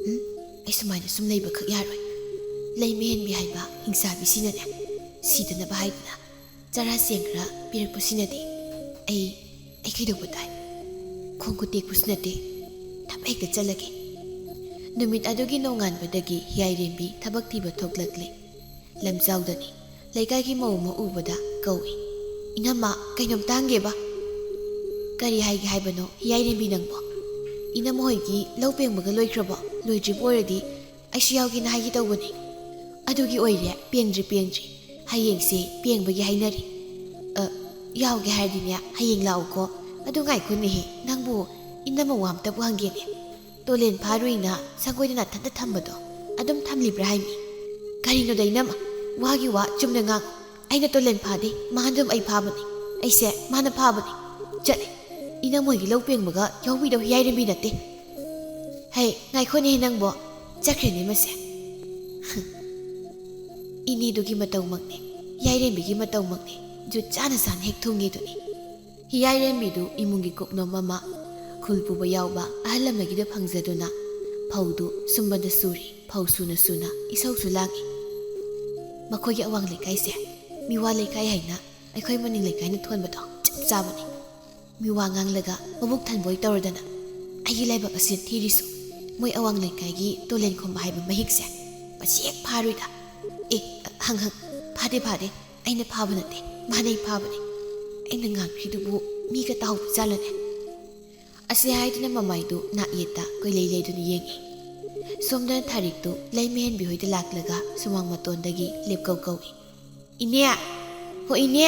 ꯎꯝ, ꯑꯩ ꯁꯨꯃꯥꯏꯅ ꯁꯨꯝ ꯂꯩꯕꯈꯛ ꯌꯥꯔꯣꯏ꯫ ꯂꯩ ꯃꯍꯦꯟꯕꯤ ꯍꯥꯏꯕ ꯍꯤꯡꯆꯥꯕꯤꯁꯤꯅꯅꯦ, ꯁꯤꯗꯅꯕ ꯍꯥꯏꯗꯅ ꯆꯔꯥ ꯆꯦꯡ ꯈꯔ ꯄꯤꯔꯛꯄꯁꯤꯅꯗꯤ ꯑꯩ, ꯑꯩ ꯀꯩꯗꯧꯕ ꯇꯥꯏ? ꯈꯣꯡ ꯈꯨꯠ ꯇꯦꯛꯄꯁꯨ ꯅꯠꯇꯦ, ꯊꯕꯛ ꯍꯦꯛꯇ ꯆꯠꯂꯒꯦ꯫ ꯅꯨꯃꯤꯠ ꯑꯗꯨꯒꯤ ꯅꯣꯡꯉꯥꯟꯕꯗꯒꯤ ꯍꯤꯌꯥꯏꯔꯦꯝꯕꯤ ꯊꯕꯛ ꯊꯤꯕ ꯊꯣꯛꯂꯛꯂꯦ꯫ ꯂꯝꯖꯥꯎꯗꯅꯤ꯫ ꯂꯩꯀꯥꯏꯒꯤ ꯃꯧ ꯑꯃ ꯎꯕꯗ ꯀꯧꯏ, "ꯏꯅꯝꯃ, ꯀꯩꯅꯣꯝꯇ ꯍꯪꯒꯦꯕ?" "ꯀꯔꯤ ꯍꯥꯏꯒꯦ ꯍꯥꯏꯕꯅꯣ ꯍꯤꯌꯥꯏꯔꯦꯝꯕꯤ ꯅꯪꯕꯣ?" "ꯏꯅꯝꯃ ꯍꯣꯏꯒꯤ ꯂꯧ ꯄꯦꯡꯕꯒ ꯂꯣꯏꯈ꯭ꯔꯕꯣ? ꯂꯣꯏꯗ꯭ꯔꯤꯕ ꯑꯣꯏꯔꯗꯤ ꯑꯩꯁꯨ ꯌꯥꯎꯒꯦꯅ ꯍꯥꯏꯒꯦ ꯇꯧꯕꯅꯤ꯫" "ꯑꯗꯨꯒꯤ ꯑꯣꯏꯔꯦ, ꯄꯦꯡꯗ꯭ꯔꯤ, ꯄꯦꯡꯗ꯭ꯔꯤ꯫ ꯍꯌꯦꯡꯁꯦ ꯄꯦꯡꯕꯒꯤ ꯍꯥꯏꯅꯔꯤ꯫" "ꯑ, ꯌꯥꯎꯒꯦ ꯍꯥꯏꯔꯗꯤꯅꯦ, ꯍꯌꯦꯡ ꯂꯥꯛꯎꯀꯣ꯫ ꯑꯗꯨ ꯉꯥꯏꯈꯣꯅꯦꯍꯦ, ꯅꯪꯕꯨ ꯏꯅꯝꯃ ꯋꯥ ꯑꯝꯇꯕꯨ ꯍꯪꯒꯦꯅꯦ꯫ ꯇꯣꯂꯦꯟ ꯐꯥꯔꯨꯏꯅ ꯁꯪꯒꯣꯏꯗ ꯅꯥꯊꯟꯇ ꯊꯝꯕꯗꯣ ꯑꯗꯨꯝ ꯊꯝꯂꯤꯕ꯭ꯔꯥ ꯍꯥꯏꯃꯤ?" "ꯀꯔꯤꯅꯣꯗ ꯏꯅꯝꯃ, ꯋꯥꯒꯤ ꯋꯥ ꯆꯨꯝꯅ ꯉꯥꯡꯉꯨ꯫ ꯑꯩꯅ ꯇꯣꯂꯦꯟ ꯐꯥꯗꯦ, ꯃꯥꯅ ꯑꯗꯨꯝ ꯑꯩ ꯐꯥꯕꯅꯤ꯫ ꯑꯩꯁꯦ ꯃꯥꯅ ꯐꯥꯕꯅꯤ꯫ ꯆꯠꯂꯦ꯫ ꯏꯅꯝꯃ ꯍꯣꯏꯒꯤ ꯂꯧ ꯄꯦꯡꯕꯒ ꯌꯥꯎꯕꯤꯗꯧ ꯍꯤꯌꯥꯏꯔꯦꯝꯕꯤ ꯅꯠꯇꯦ꯫" "ꯍꯩ, ꯉꯥꯏꯈꯣꯅꯦꯍꯦ ꯅꯪꯕꯣ꯫" ꯆꯠꯈ꯭ꯔꯦꯅꯦ ꯃꯁꯦ꯫ ꯏꯅꯦꯗꯨꯒꯤ ꯃꯇꯧꯃꯛꯅꯦ, ꯌꯥꯏꯔꯦꯝꯕꯤꯒꯤ ꯃꯇꯧꯃꯛꯅꯦ, ꯖꯨꯠ ꯆꯥꯅ ꯆꯥꯅ ꯍꯦꯛ ꯊꯨꯡꯉꯦꯗꯨꯅꯤ꯫ ꯍꯤꯌꯥꯏꯔꯦꯝꯕꯤꯗꯨ ꯏꯃꯨꯡꯒꯤ ꯀꯨꯞꯅꯣꯝ ꯑꯃ, ꯈꯨꯜ ꯄꯨꯕ ꯌꯥꯎꯕ ꯑꯍꯜ ꯑꯃꯒꯤꯗ ꯐꯪꯖꯗꯨꯅ ꯐꯧꯗꯨ ꯁꯨꯝꯕꯗ ꯁꯨꯔꯤ, ꯐꯧ ꯁꯨꯅ ꯁꯨꯅ ꯏꯁꯧꯁꯨ ꯂꯥꯡꯏ꯫ ꯃꯈꯣꯏꯒꯤ ꯑꯋꯥꯡ ꯂꯩꯀꯥꯏꯁꯦ ꯃꯤꯋꯥ ꯂꯩꯀꯥꯏ ꯍꯥꯏꯅ ꯑꯩꯈꯣꯏ ꯃꯅꯤꯡ ꯂꯩꯀꯥꯏꯅ ꯊꯣꯟꯕꯗꯣ ꯆꯞ ꯆꯥꯕꯅꯤ꯫ ꯃꯤꯋꯥ ꯉꯥꯡꯂꯒ ꯃꯕꯨꯛ ꯊꯟꯕꯣꯏ ꯇꯧꯔꯗꯅ ꯑꯩꯒꯤ ꯂꯥꯏꯕꯛ ꯑꯁꯤ ꯊꯤꯔꯤꯁꯨ ꯃꯣꯏ ꯑꯋꯥꯡ ꯂꯩꯀꯥꯏꯒꯤ ꯇꯣꯂꯦꯟ ꯈꯣꯝꯕ ꯍꯥꯏꯕ ꯃꯍꯤꯛꯁꯦ ꯃꯁꯤ ꯍꯦꯛ ꯐꯥꯔꯣꯏꯗ꯫ ꯑꯦ, ꯍꯪ ꯍꯪ, ꯐꯥꯗꯦ ꯐꯥꯗꯦ, ꯑꯩꯅ ꯐꯥꯕ ꯅꯠꯇꯦ, ꯃꯥꯅ ꯑꯩ ꯐꯥꯕꯅꯦ꯫ ꯑꯩꯅ ꯉꯥꯡꯈ꯭ꯔꯤꯗꯨꯕꯨ ꯃꯤꯒ ꯇꯥꯍꯧꯕ ꯖꯥꯠꯂꯅꯦ?" ꯑꯁꯤ ꯍꯥꯏꯗꯨꯅ ꯃꯃꯥꯏꯗꯨ ꯅꯥꯛ ꯌꯦꯠꯇ ꯀꯣꯏꯂꯩ ꯂꯩꯗꯨꯅ ꯌꯦꯡꯉꯤ꯫ ꯁꯣꯝꯗꯅ ꯊꯥꯔꯤꯛꯇꯨ ꯂꯩ ꯃꯍꯦꯟꯕꯤ ꯍꯣꯏꯗ ꯂꯥꯛꯂꯒ ꯁꯨꯃꯥꯡ ꯃꯇꯣꯟꯗꯒꯤ ꯂꯦꯞꯀꯧ ꯀꯧꯏ꯫ "ꯏꯅꯦ! ꯍꯣ ꯏꯅꯦ!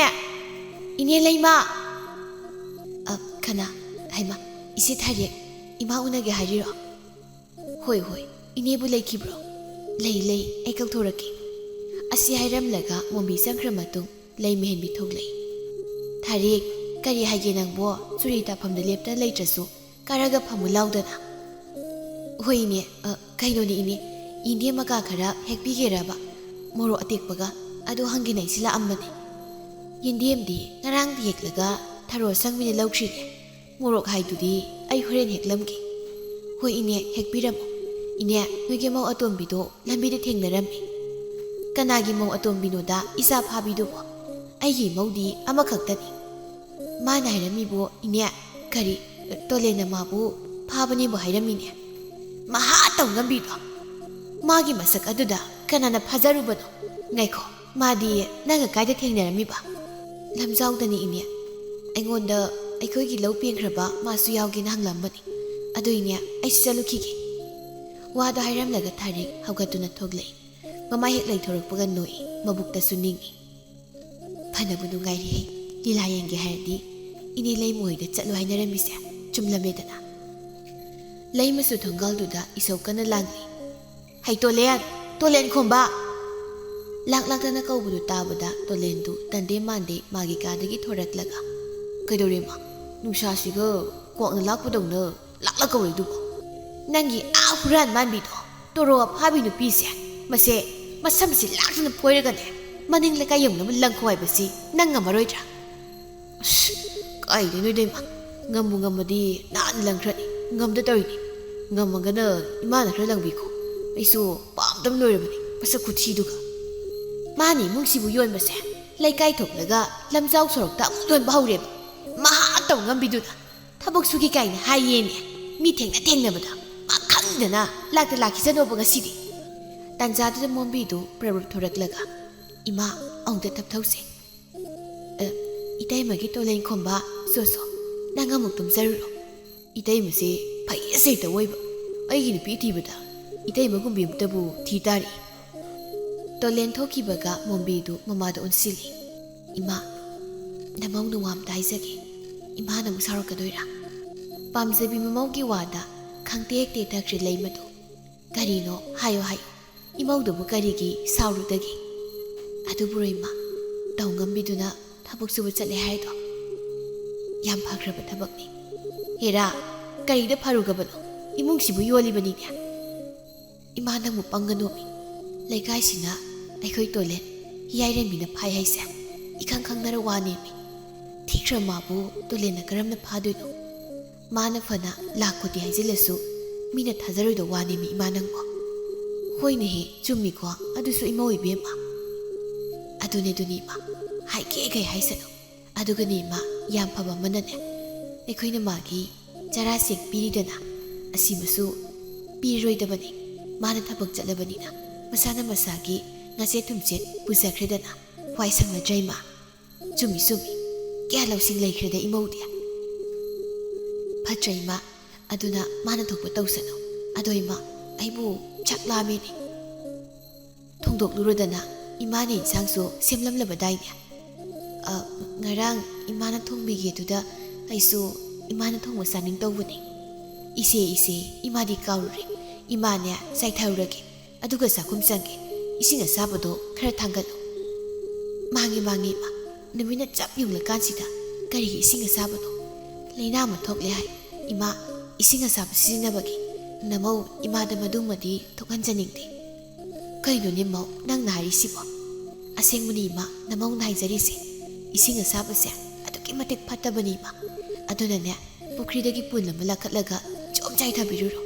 ꯏꯅꯦ ꯂꯩꯃ!" "ꯑ, ꯀꯅꯥ? ꯍꯩꯃ, ꯏꯆꯦ ꯊꯥꯔꯤꯛ, ꯏꯃꯥ ꯎꯅꯒꯦ ꯍꯥꯏꯔꯤꯔꯣ?" "ꯍꯣꯏ, ꯍꯣꯏ, ꯏꯅꯦꯕꯨ ꯂꯩꯈꯤꯕ꯭ꯔꯣ?" "ꯂꯩ, ꯂꯩ, ꯑꯩ ꯀꯧꯊꯣꯔꯛꯀꯦ꯫" ꯑꯁꯤ ꯍꯥꯏꯔꯝꯂꯒ ꯃꯣꯝꯕꯤ ꯆꯪꯈ꯭ꯔ ꯃꯇꯨꯡ ꯂꯩ ꯃꯍꯦꯟꯕꯤ ꯊꯣꯛꯂꯛꯏ꯫ "ꯊꯥꯔꯤꯛ, ꯀꯔꯤ ꯍꯥꯏꯒꯦ ꯅꯪꯕꯣ? ꯆꯨꯔꯤ ꯇꯥꯐꯝꯗ ꯂꯦꯞꯇꯅ ꯂꯩꯇ꯭ꯔꯁꯨ ꯀꯥꯔꯒ ꯐꯝꯃꯨ ꯂꯥꯎꯗꯅ꯫" "ꯍꯣꯏ ꯏꯅꯦ, ꯑ, ꯀꯩꯅꯣꯅꯦ ꯏꯅꯦ, ꯌꯦꯟꯗꯦꯝ ꯃꯀꯥ ꯈꯔ ꯍꯦꯛꯄꯤꯒꯦꯔꯕ? ꯃꯣꯔꯣꯛ ꯑꯇꯦꯛꯄꯒ, ꯑꯗꯨ ꯍꯪꯒꯦꯅ ꯑꯩꯁꯤ ꯂꯥꯛꯑꯝꯕꯅꯦ꯫" "ꯌꯦꯟꯗꯦꯝꯗꯤ ꯉꯔꯥꯡꯗ ꯍꯦꯛꯂꯒ ꯊꯔꯣ ꯑꯁꯪꯕꯤꯅ ꯂꯧꯈ꯭ꯔꯤꯅꯦ꯫ ꯃꯣꯔꯣꯛ ꯍꯥꯏꯗꯨꯗꯤ ꯑꯩ ꯍꯣꯔꯦꯟ ꯍꯦꯛꯂꯝꯒꯦ꯫" "ꯍꯣꯏ ꯏꯅꯦ, ꯍꯦꯛꯄꯤꯔꯝꯃꯣ꯫ ꯏꯅꯦ, ꯅꯣꯏꯒꯤ ꯃꯧ ꯑꯇꯣꯝꯕꯤꯗꯣ ꯂꯝꯕꯤꯗ ꯊꯦꯡꯅꯔꯝꯃꯤ꯫" "ꯀꯅꯥꯒꯤ ꯃꯧ ꯑꯇꯣꯝꯕꯤꯅꯣꯗ ꯏꯆꯥ ꯐꯥꯕꯤꯗꯨꯕꯣ?" "ꯑꯩꯒꯤ ꯃꯧꯗꯤ ꯑꯃꯈꯛꯇꯅꯤ꯫" "ꯃꯥꯅ ꯍꯥꯏꯔꯝꯃꯤꯕꯣ ꯏꯅꯦ?" "ꯀꯔꯤ, ꯇꯣꯂꯦꯟꯅ ꯃꯥꯕꯨ ꯐꯥꯕꯅꯦꯕꯨ ꯍꯥꯏꯔꯝꯃꯤꯅꯦ?" "ꯃꯍꯥ ꯇꯧ ꯉꯝꯕꯤꯗꯣ? ꯃꯥꯒꯤ ꯃꯁꯛ ꯑꯗꯨꯗ ꯀꯅꯥꯅ ꯐꯥꯖꯔꯨꯕꯅꯣ? ꯉꯥꯏꯈꯣ, ꯃꯥꯗꯤ ꯅꯪꯒ ꯀꯥꯏꯗ ꯊꯦꯡꯅꯔꯝꯃꯤꯕ?" "ꯂꯝꯖꯥꯎꯗꯅꯤ ꯏꯅꯦ꯫ ꯑꯩꯉꯣꯟꯗ ꯑꯩꯈꯣꯏꯒꯤ ꯂꯧ ꯄꯦꯡꯈ꯭ꯔꯕ ꯃꯥꯁꯨ ꯌꯥꯎꯒꯦꯅ ꯍꯪꯂꯝꯕꯅꯤ꯫ ꯑꯗꯨ ꯏꯅꯦ, ꯑꯩꯁꯨ ꯆꯠꯂꯨꯈꯤꯒꯦ꯫" ꯋꯥꯗꯣ ꯍꯥꯏꯔꯝꯂꯒ ꯊꯥꯔꯤꯛ ꯍꯧꯒꯠꯇꯨꯅ ꯊꯣꯛꯂꯛꯏ꯫ ꯃꯃꯥꯏ ꯍꯦꯛ ꯂꯩꯊꯣꯔꯛꯄꯒ ꯅꯣꯛꯏ, ꯃꯕꯨꯛꯇꯁꯨ ꯅꯤꯡꯏ꯫ "ꯐꯅꯕꯨ ꯅꯨꯡꯉꯥꯏꯔꯤꯍꯦ꯫ ꯂꯤꯂꯥ ꯌꯦꯡꯒꯦ ꯍꯥꯏꯔꯗꯤ ꯏꯅꯦ ꯂꯩꯃ ꯍꯣꯏꯗ ꯆꯠꯂꯨ ꯍꯥꯏꯅꯔꯝꯃꯤꯁꯦ ꯆꯨꯝꯂꯝꯃꯦꯗꯅ꯫" ꯂꯩꯃꯁꯨ ꯊꯣꯡꯒꯥꯜꯗꯨꯗ ꯏꯁꯧ ꯀꯟꯅ ꯂꯥꯡꯂꯤ꯫ "ꯍꯩ ꯇꯣꯂꯦꯟ, ꯇꯣꯂꯦꯟ ꯈꯣꯝꯕ!" ꯂꯥꯛ ꯂꯥꯛꯇꯅ ꯀꯧꯕꯗꯨ ꯇꯥꯕꯗ ꯇꯣꯂꯦꯟꯗꯨ ꯇꯟꯗꯦ ꯃꯥꯟꯗꯦ ꯃꯥꯒꯤ ꯀꯥꯗꯒꯤ ꯊꯣꯔꯛꯂꯒ, "ꯀꯩꯗꯧꯔꯦ ꯃꯥ? ꯅꯨꯡꯁꯥꯁꯤꯒ ꯀ꯭ꯋꯥꯛꯅ ꯂꯥꯛꯄꯗꯧꯅ ꯂꯥꯛꯂ ꯀꯧꯔꯛꯏꯗꯨꯕꯣ? ꯅꯪꯒꯤ ꯑꯥ ꯍꯨꯔꯥꯟ ꯃꯥꯟꯕꯤꯗꯣ, ꯇꯣꯔꯣ ꯑꯐꯥꯕꯤ ꯅꯨꯄꯤꯁꯦ, ꯃꯁꯦ ꯃꯁꯝꯁꯤ ꯂꯥꯛꯇꯅ ꯐꯣꯏꯔꯒꯅꯦ, ꯃꯅꯤꯡ ꯂꯩꯀꯥꯏ ꯌꯧꯅꯕ ꯂꯪꯈꯣ ꯍꯥꯏꯕꯁꯤ ꯅꯪ ꯉꯝꯃꯔꯣꯏꯗ꯭ꯔꯥ?" "ꯑꯁ, ꯀꯥꯏꯗꯩꯅꯣꯗ ꯏꯃꯥ, ꯉꯝꯕꯨ ꯉꯝꯃꯗꯤ ꯅꯍꯥꯟ ꯂꯪꯈ꯭ꯔꯅꯤ, ꯉꯝꯗ ꯇꯧꯔꯤꯅꯤ꯫ ꯉꯝꯃꯒꯅ ꯏꯃꯥꯅ ꯈꯔ ꯂꯪꯕꯤꯈꯣ, ꯑꯩꯁꯨ ꯄꯥꯝꯗꯕ ꯂꯣꯏꯔꯕꯅꯤ ꯃꯁꯛ ꯈꯨꯊꯤꯗꯨꯒ꯫ ꯃꯥꯅ ꯏꯃꯨꯡꯁꯤꯕꯨ ꯌꯣꯟꯕꯁꯦ ꯂꯩꯀꯥꯏ ꯊꯣꯛꯂꯒ ꯂꯝꯖꯥꯎ ꯁꯣꯔꯣꯛꯇ ꯑꯃꯨꯛ ꯌꯣꯟꯕ ꯍꯧꯔꯦꯕ꯫ ꯃꯍꯥ ꯇꯧ ꯉꯝꯕꯤꯗꯨꯅ ꯊꯕꯛ ꯁꯨꯒꯦ ꯀꯥꯏꯅ ꯍꯥꯏꯌꯦꯅꯦ, ꯃꯤ ꯊꯦꯡꯅ ꯊꯦꯡꯅꯕꯗ꯫ ꯃꯥ ꯈꯪꯗꯅ ꯂꯥꯛꯇ ꯂꯥꯛꯈꯤꯁꯅꯣꯕ ꯉꯁꯤꯗꯤ꯫" ꯇꯥꯟꯖꯥꯗꯨꯗ ꯃꯣꯝꯕꯤꯗꯨ ꯄ꯭ꯔꯞ ꯄ꯭ꯔꯞ ꯊꯣꯔꯛꯂꯒ, "ꯏꯃꯥ, ꯑꯃꯨꯛꯇ ꯇꯞꯊꯧꯁꯦ꯫ ꯑ, ꯏꯇꯩꯃꯒꯤ ꯇꯣꯂꯦꯟ ꯈꯣꯝꯕ, ꯁꯣ ꯁꯣ, ꯅꯪ ꯑꯃꯨꯛ ꯇꯨꯝꯖꯔꯨꯔꯣ꯫ ꯏꯇꯩꯃꯁꯦ ꯐꯩ ꯑꯁꯦ ꯍꯦꯛꯇ ꯑꯣꯏꯕ꯫ ꯑꯩꯒꯤ ꯅꯨꯄꯤ ꯊꯤꯕꯗ ꯏꯇꯩꯃꯒꯨꯝꯕꯤ ꯑꯃꯇꯕꯨ ꯊꯤ ꯇꯥꯔꯤ꯫" ꯇꯣꯂꯦꯟ ꯊꯣꯛꯈꯤꯕꯒ ꯃꯣꯝꯕꯤꯗꯨ ꯃꯃꯥꯗ ꯑꯣꯟꯁꯤꯜꯂꯤ꯫ "ꯏꯃꯥ, ꯅꯃꯧꯅ ꯋꯥ ꯑꯝꯇ ꯍꯥꯏꯖꯒꯦ꯫ ꯏꯃꯥꯅ ꯑꯃꯨꯛ ꯁꯥꯎꯔꯛꯀꯗꯣꯏꯔꯥ?" ꯄꯥꯝꯖꯕꯤ ꯃꯃꯧꯒꯤ ꯋꯥꯗ ꯈꯪꯇꯦꯛ ꯇꯦꯛꯊꯈ꯭ꯔꯦ ꯂꯩꯃꯗꯨ꯫ "ꯀꯔꯤꯅꯣ? ꯍꯥꯏꯌꯣ, ꯍꯥꯏꯌꯣ꯫ ꯏꯃꯧꯗꯨꯕꯨ ꯀꯔꯤꯒꯤ ꯁꯥꯎꯔꯨꯗꯒꯦ?" "ꯑꯗꯨꯕꯨ ꯔꯣꯏꯃ, ꯇꯧ ꯉꯝꯕꯤꯗꯨꯅ ꯊꯕꯛ ꯁꯨꯕ ꯆꯠꯂꯦ ꯍꯥꯏꯗꯣ ꯌꯥꯝ ꯐꯈ꯭ꯔꯕ ꯊꯕꯛꯅꯤ꯫" "ꯍꯦꯔꯥ, ꯀꯔꯤꯗ ꯐꯔꯨꯒꯕꯅꯣ? ꯏꯃꯨꯡꯁꯤꯕꯨ ꯌꯣꯜꯂꯤꯕꯅꯤꯅꯦ꯫" "ꯏꯃꯥ, ꯅꯪꯕꯨ ꯄꯪꯒꯅꯣꯃꯤ꯫ ꯂꯩꯀꯥꯏꯁꯤꯅ ꯑꯩꯈꯣꯏ ꯇꯣꯂꯦꯟ ꯍꯤꯌꯥꯏꯔꯦꯝꯕꯤꯅ ꯐꯥꯏ ꯍꯥꯏꯁꯦ ꯏꯈꯪ ꯈꯪꯅꯔ ꯋꯥꯅꯦꯃꯤ꯫ ꯊꯤꯈ꯭ꯔ ꯃꯥꯕꯨ ꯇꯣꯂꯦꯟꯅ ꯀꯔꯝꯅ ꯐꯥꯗꯣꯏꯅꯣ? ꯃꯥꯅ ꯐꯅ ꯂꯥꯛ ꯀꯣꯇꯤ ꯍꯥꯏꯖꯤꯜꯂꯁꯨ ꯃꯤꯅ ꯊꯥꯖꯔꯣꯏꯗꯧ ꯋꯥꯅꯦꯃꯤ ꯏꯃꯥ ꯅꯪꯕꯣ꯫ ꯍꯣꯏꯅꯦꯍꯦ, ꯆꯨꯝꯃꯤꯀꯣ, ꯑꯗꯨꯁꯨ ꯏꯃꯧ ꯏꯕꯦꯝꯃ꯫ ꯑꯗꯨꯅꯦ, ꯑꯗꯨꯅꯦ ꯏꯃꯥ, ꯍꯥꯏꯒꯦ ꯀꯩ ꯍꯥꯏꯁꯅꯨ꯫ ꯑꯗꯨꯒꯅꯦ ꯏꯃꯥ, ꯌꯥꯝ ꯐꯕ ꯑꯃꯅꯅꯦ, ꯑꯩꯈꯣꯏꯅ ꯃꯥꯒꯤ ꯆꯔꯥ ꯆꯦꯡ ꯄꯤꯔꯤꯗꯅ, ꯑꯁꯤꯃꯁꯨ ꯄꯤꯔꯔꯣꯏꯗꯕꯅꯤ꯫ ꯃꯥꯅ ꯊꯕꯛ ꯆꯠꯂꯕꯅꯤꯅ ꯃꯁꯥꯅ ꯃꯁꯥꯒꯤ ꯉꯥꯆꯦꯠ ꯊꯨꯝꯆꯦꯠ ꯄꯨꯖꯈ꯭ꯔꯦꯗꯅ꯫ ꯋꯥꯏ ꯁꯪꯅꯗ꯭ꯔꯥ ꯏꯃꯥ? ꯆꯨꯝꯃꯤ, ꯆꯨꯝꯃꯤ꯫ ꯀꯌꯥ ꯂꯧꯁꯤꯡ ꯂꯩꯈ꯭ꯔꯦꯗ ꯏꯃꯧꯗꯤ꯫ ꯐꯠꯇ꯭ꯔꯥ ꯏꯃꯥ? ꯑꯗꯨꯅ ꯃꯥꯅ ꯊꯣꯛꯄ ꯇꯧꯁꯅꯨ꯫ ꯑꯗꯣ ꯏꯃꯥ, ꯑꯩꯕꯨ ꯆꯥꯛ ꯂꯥꯝꯃꯦꯅꯦ꯫ ꯊꯣꯡꯗꯣꯛꯂꯨꯔꯗꯅ, ꯏꯃꯥꯅ ꯏꯟꯁꯥꯡꯁꯨ ꯁꯦꯝꯂꯝꯂꯕꯗꯥꯏꯅꯦ? ꯑ, ꯉꯔꯥꯡ ꯏꯃꯥꯅ ꯊꯣꯡꯕꯤꯒꯦꯗꯨꯗ ꯑꯩꯁꯨ ꯏꯃꯥꯅ ꯊꯣꯡꯕ ꯆꯥꯅꯤꯡ ꯇꯧꯕꯅꯦ꯫ ꯏꯆꯦ, ꯏꯆꯦ, ꯏꯃꯥꯗꯤ ꯀꯥꯎꯔꯨꯔꯦ꯫ ꯏꯃꯥꯅꯦ, ꯆꯥꯏꯊꯔꯨꯔꯒꯦ꯫ ꯑꯗꯨꯒ ꯆꯥꯛꯈꯨꯝ ꯆꯪꯒꯦ꯫ ꯏꯁꯤꯡ ꯑꯁꯥꯕꯗꯣ ꯈꯔ ꯊꯥꯡꯒꯠꯂꯨ꯫ ꯃꯥꯡꯉꯦ, ꯃꯥꯡꯉꯦ, ꯏꯃꯥ꯫ ꯅꯨꯃꯤꯠꯅ ꯆꯞ ꯌꯨꯡꯂꯀꯥꯟꯁꯤꯗ ꯀꯔꯤꯒꯤ ꯏꯁꯤꯡ ꯑꯁꯥꯕꯅꯣ? ꯂꯩꯅꯥ ꯑꯃ ꯊꯣꯛꯂꯦ ꯍꯥꯏ꯫ ꯏꯃꯥ, ꯏꯁꯤꯡ ꯑꯁꯥꯕ ꯁꯤꯖꯤꯟꯅꯕꯒꯤ꯫ ꯅꯃꯧ ꯏꯃꯥꯗ ꯃꯗꯨꯃꯗꯤ ꯊꯣꯛꯍꯟꯖꯅꯤꯡꯗꯦ꯫ ꯀꯩꯅꯣꯅꯦ ꯃꯧ, ꯅꯪꯅ ꯍꯥꯏꯔꯤꯁꯤꯕꯣ? ꯑꯁꯦꯡꯕꯅꯤ ꯏꯃꯥ, ꯅꯃꯧꯅ ꯍꯥꯏꯖꯔꯤꯁꯦ꯫ ꯏꯁꯤꯡ ꯑꯁꯥꯕꯁꯦ ꯑꯗꯨꯛꯀꯤ ꯃꯇꯤꯛ ꯐꯠꯇꯕꯅꯤ ꯏꯃꯥ꯫ ꯑꯗꯨꯅꯅꯦ, ꯄꯨꯈ꯭ꯔꯤꯗꯒꯤ ꯄꯨꯟ ꯑꯃ ꯂꯥꯈꯠꯂꯒ ꯖꯣꯝ ꯆꯥꯏꯊꯕꯤꯔꯨꯔꯣ꯫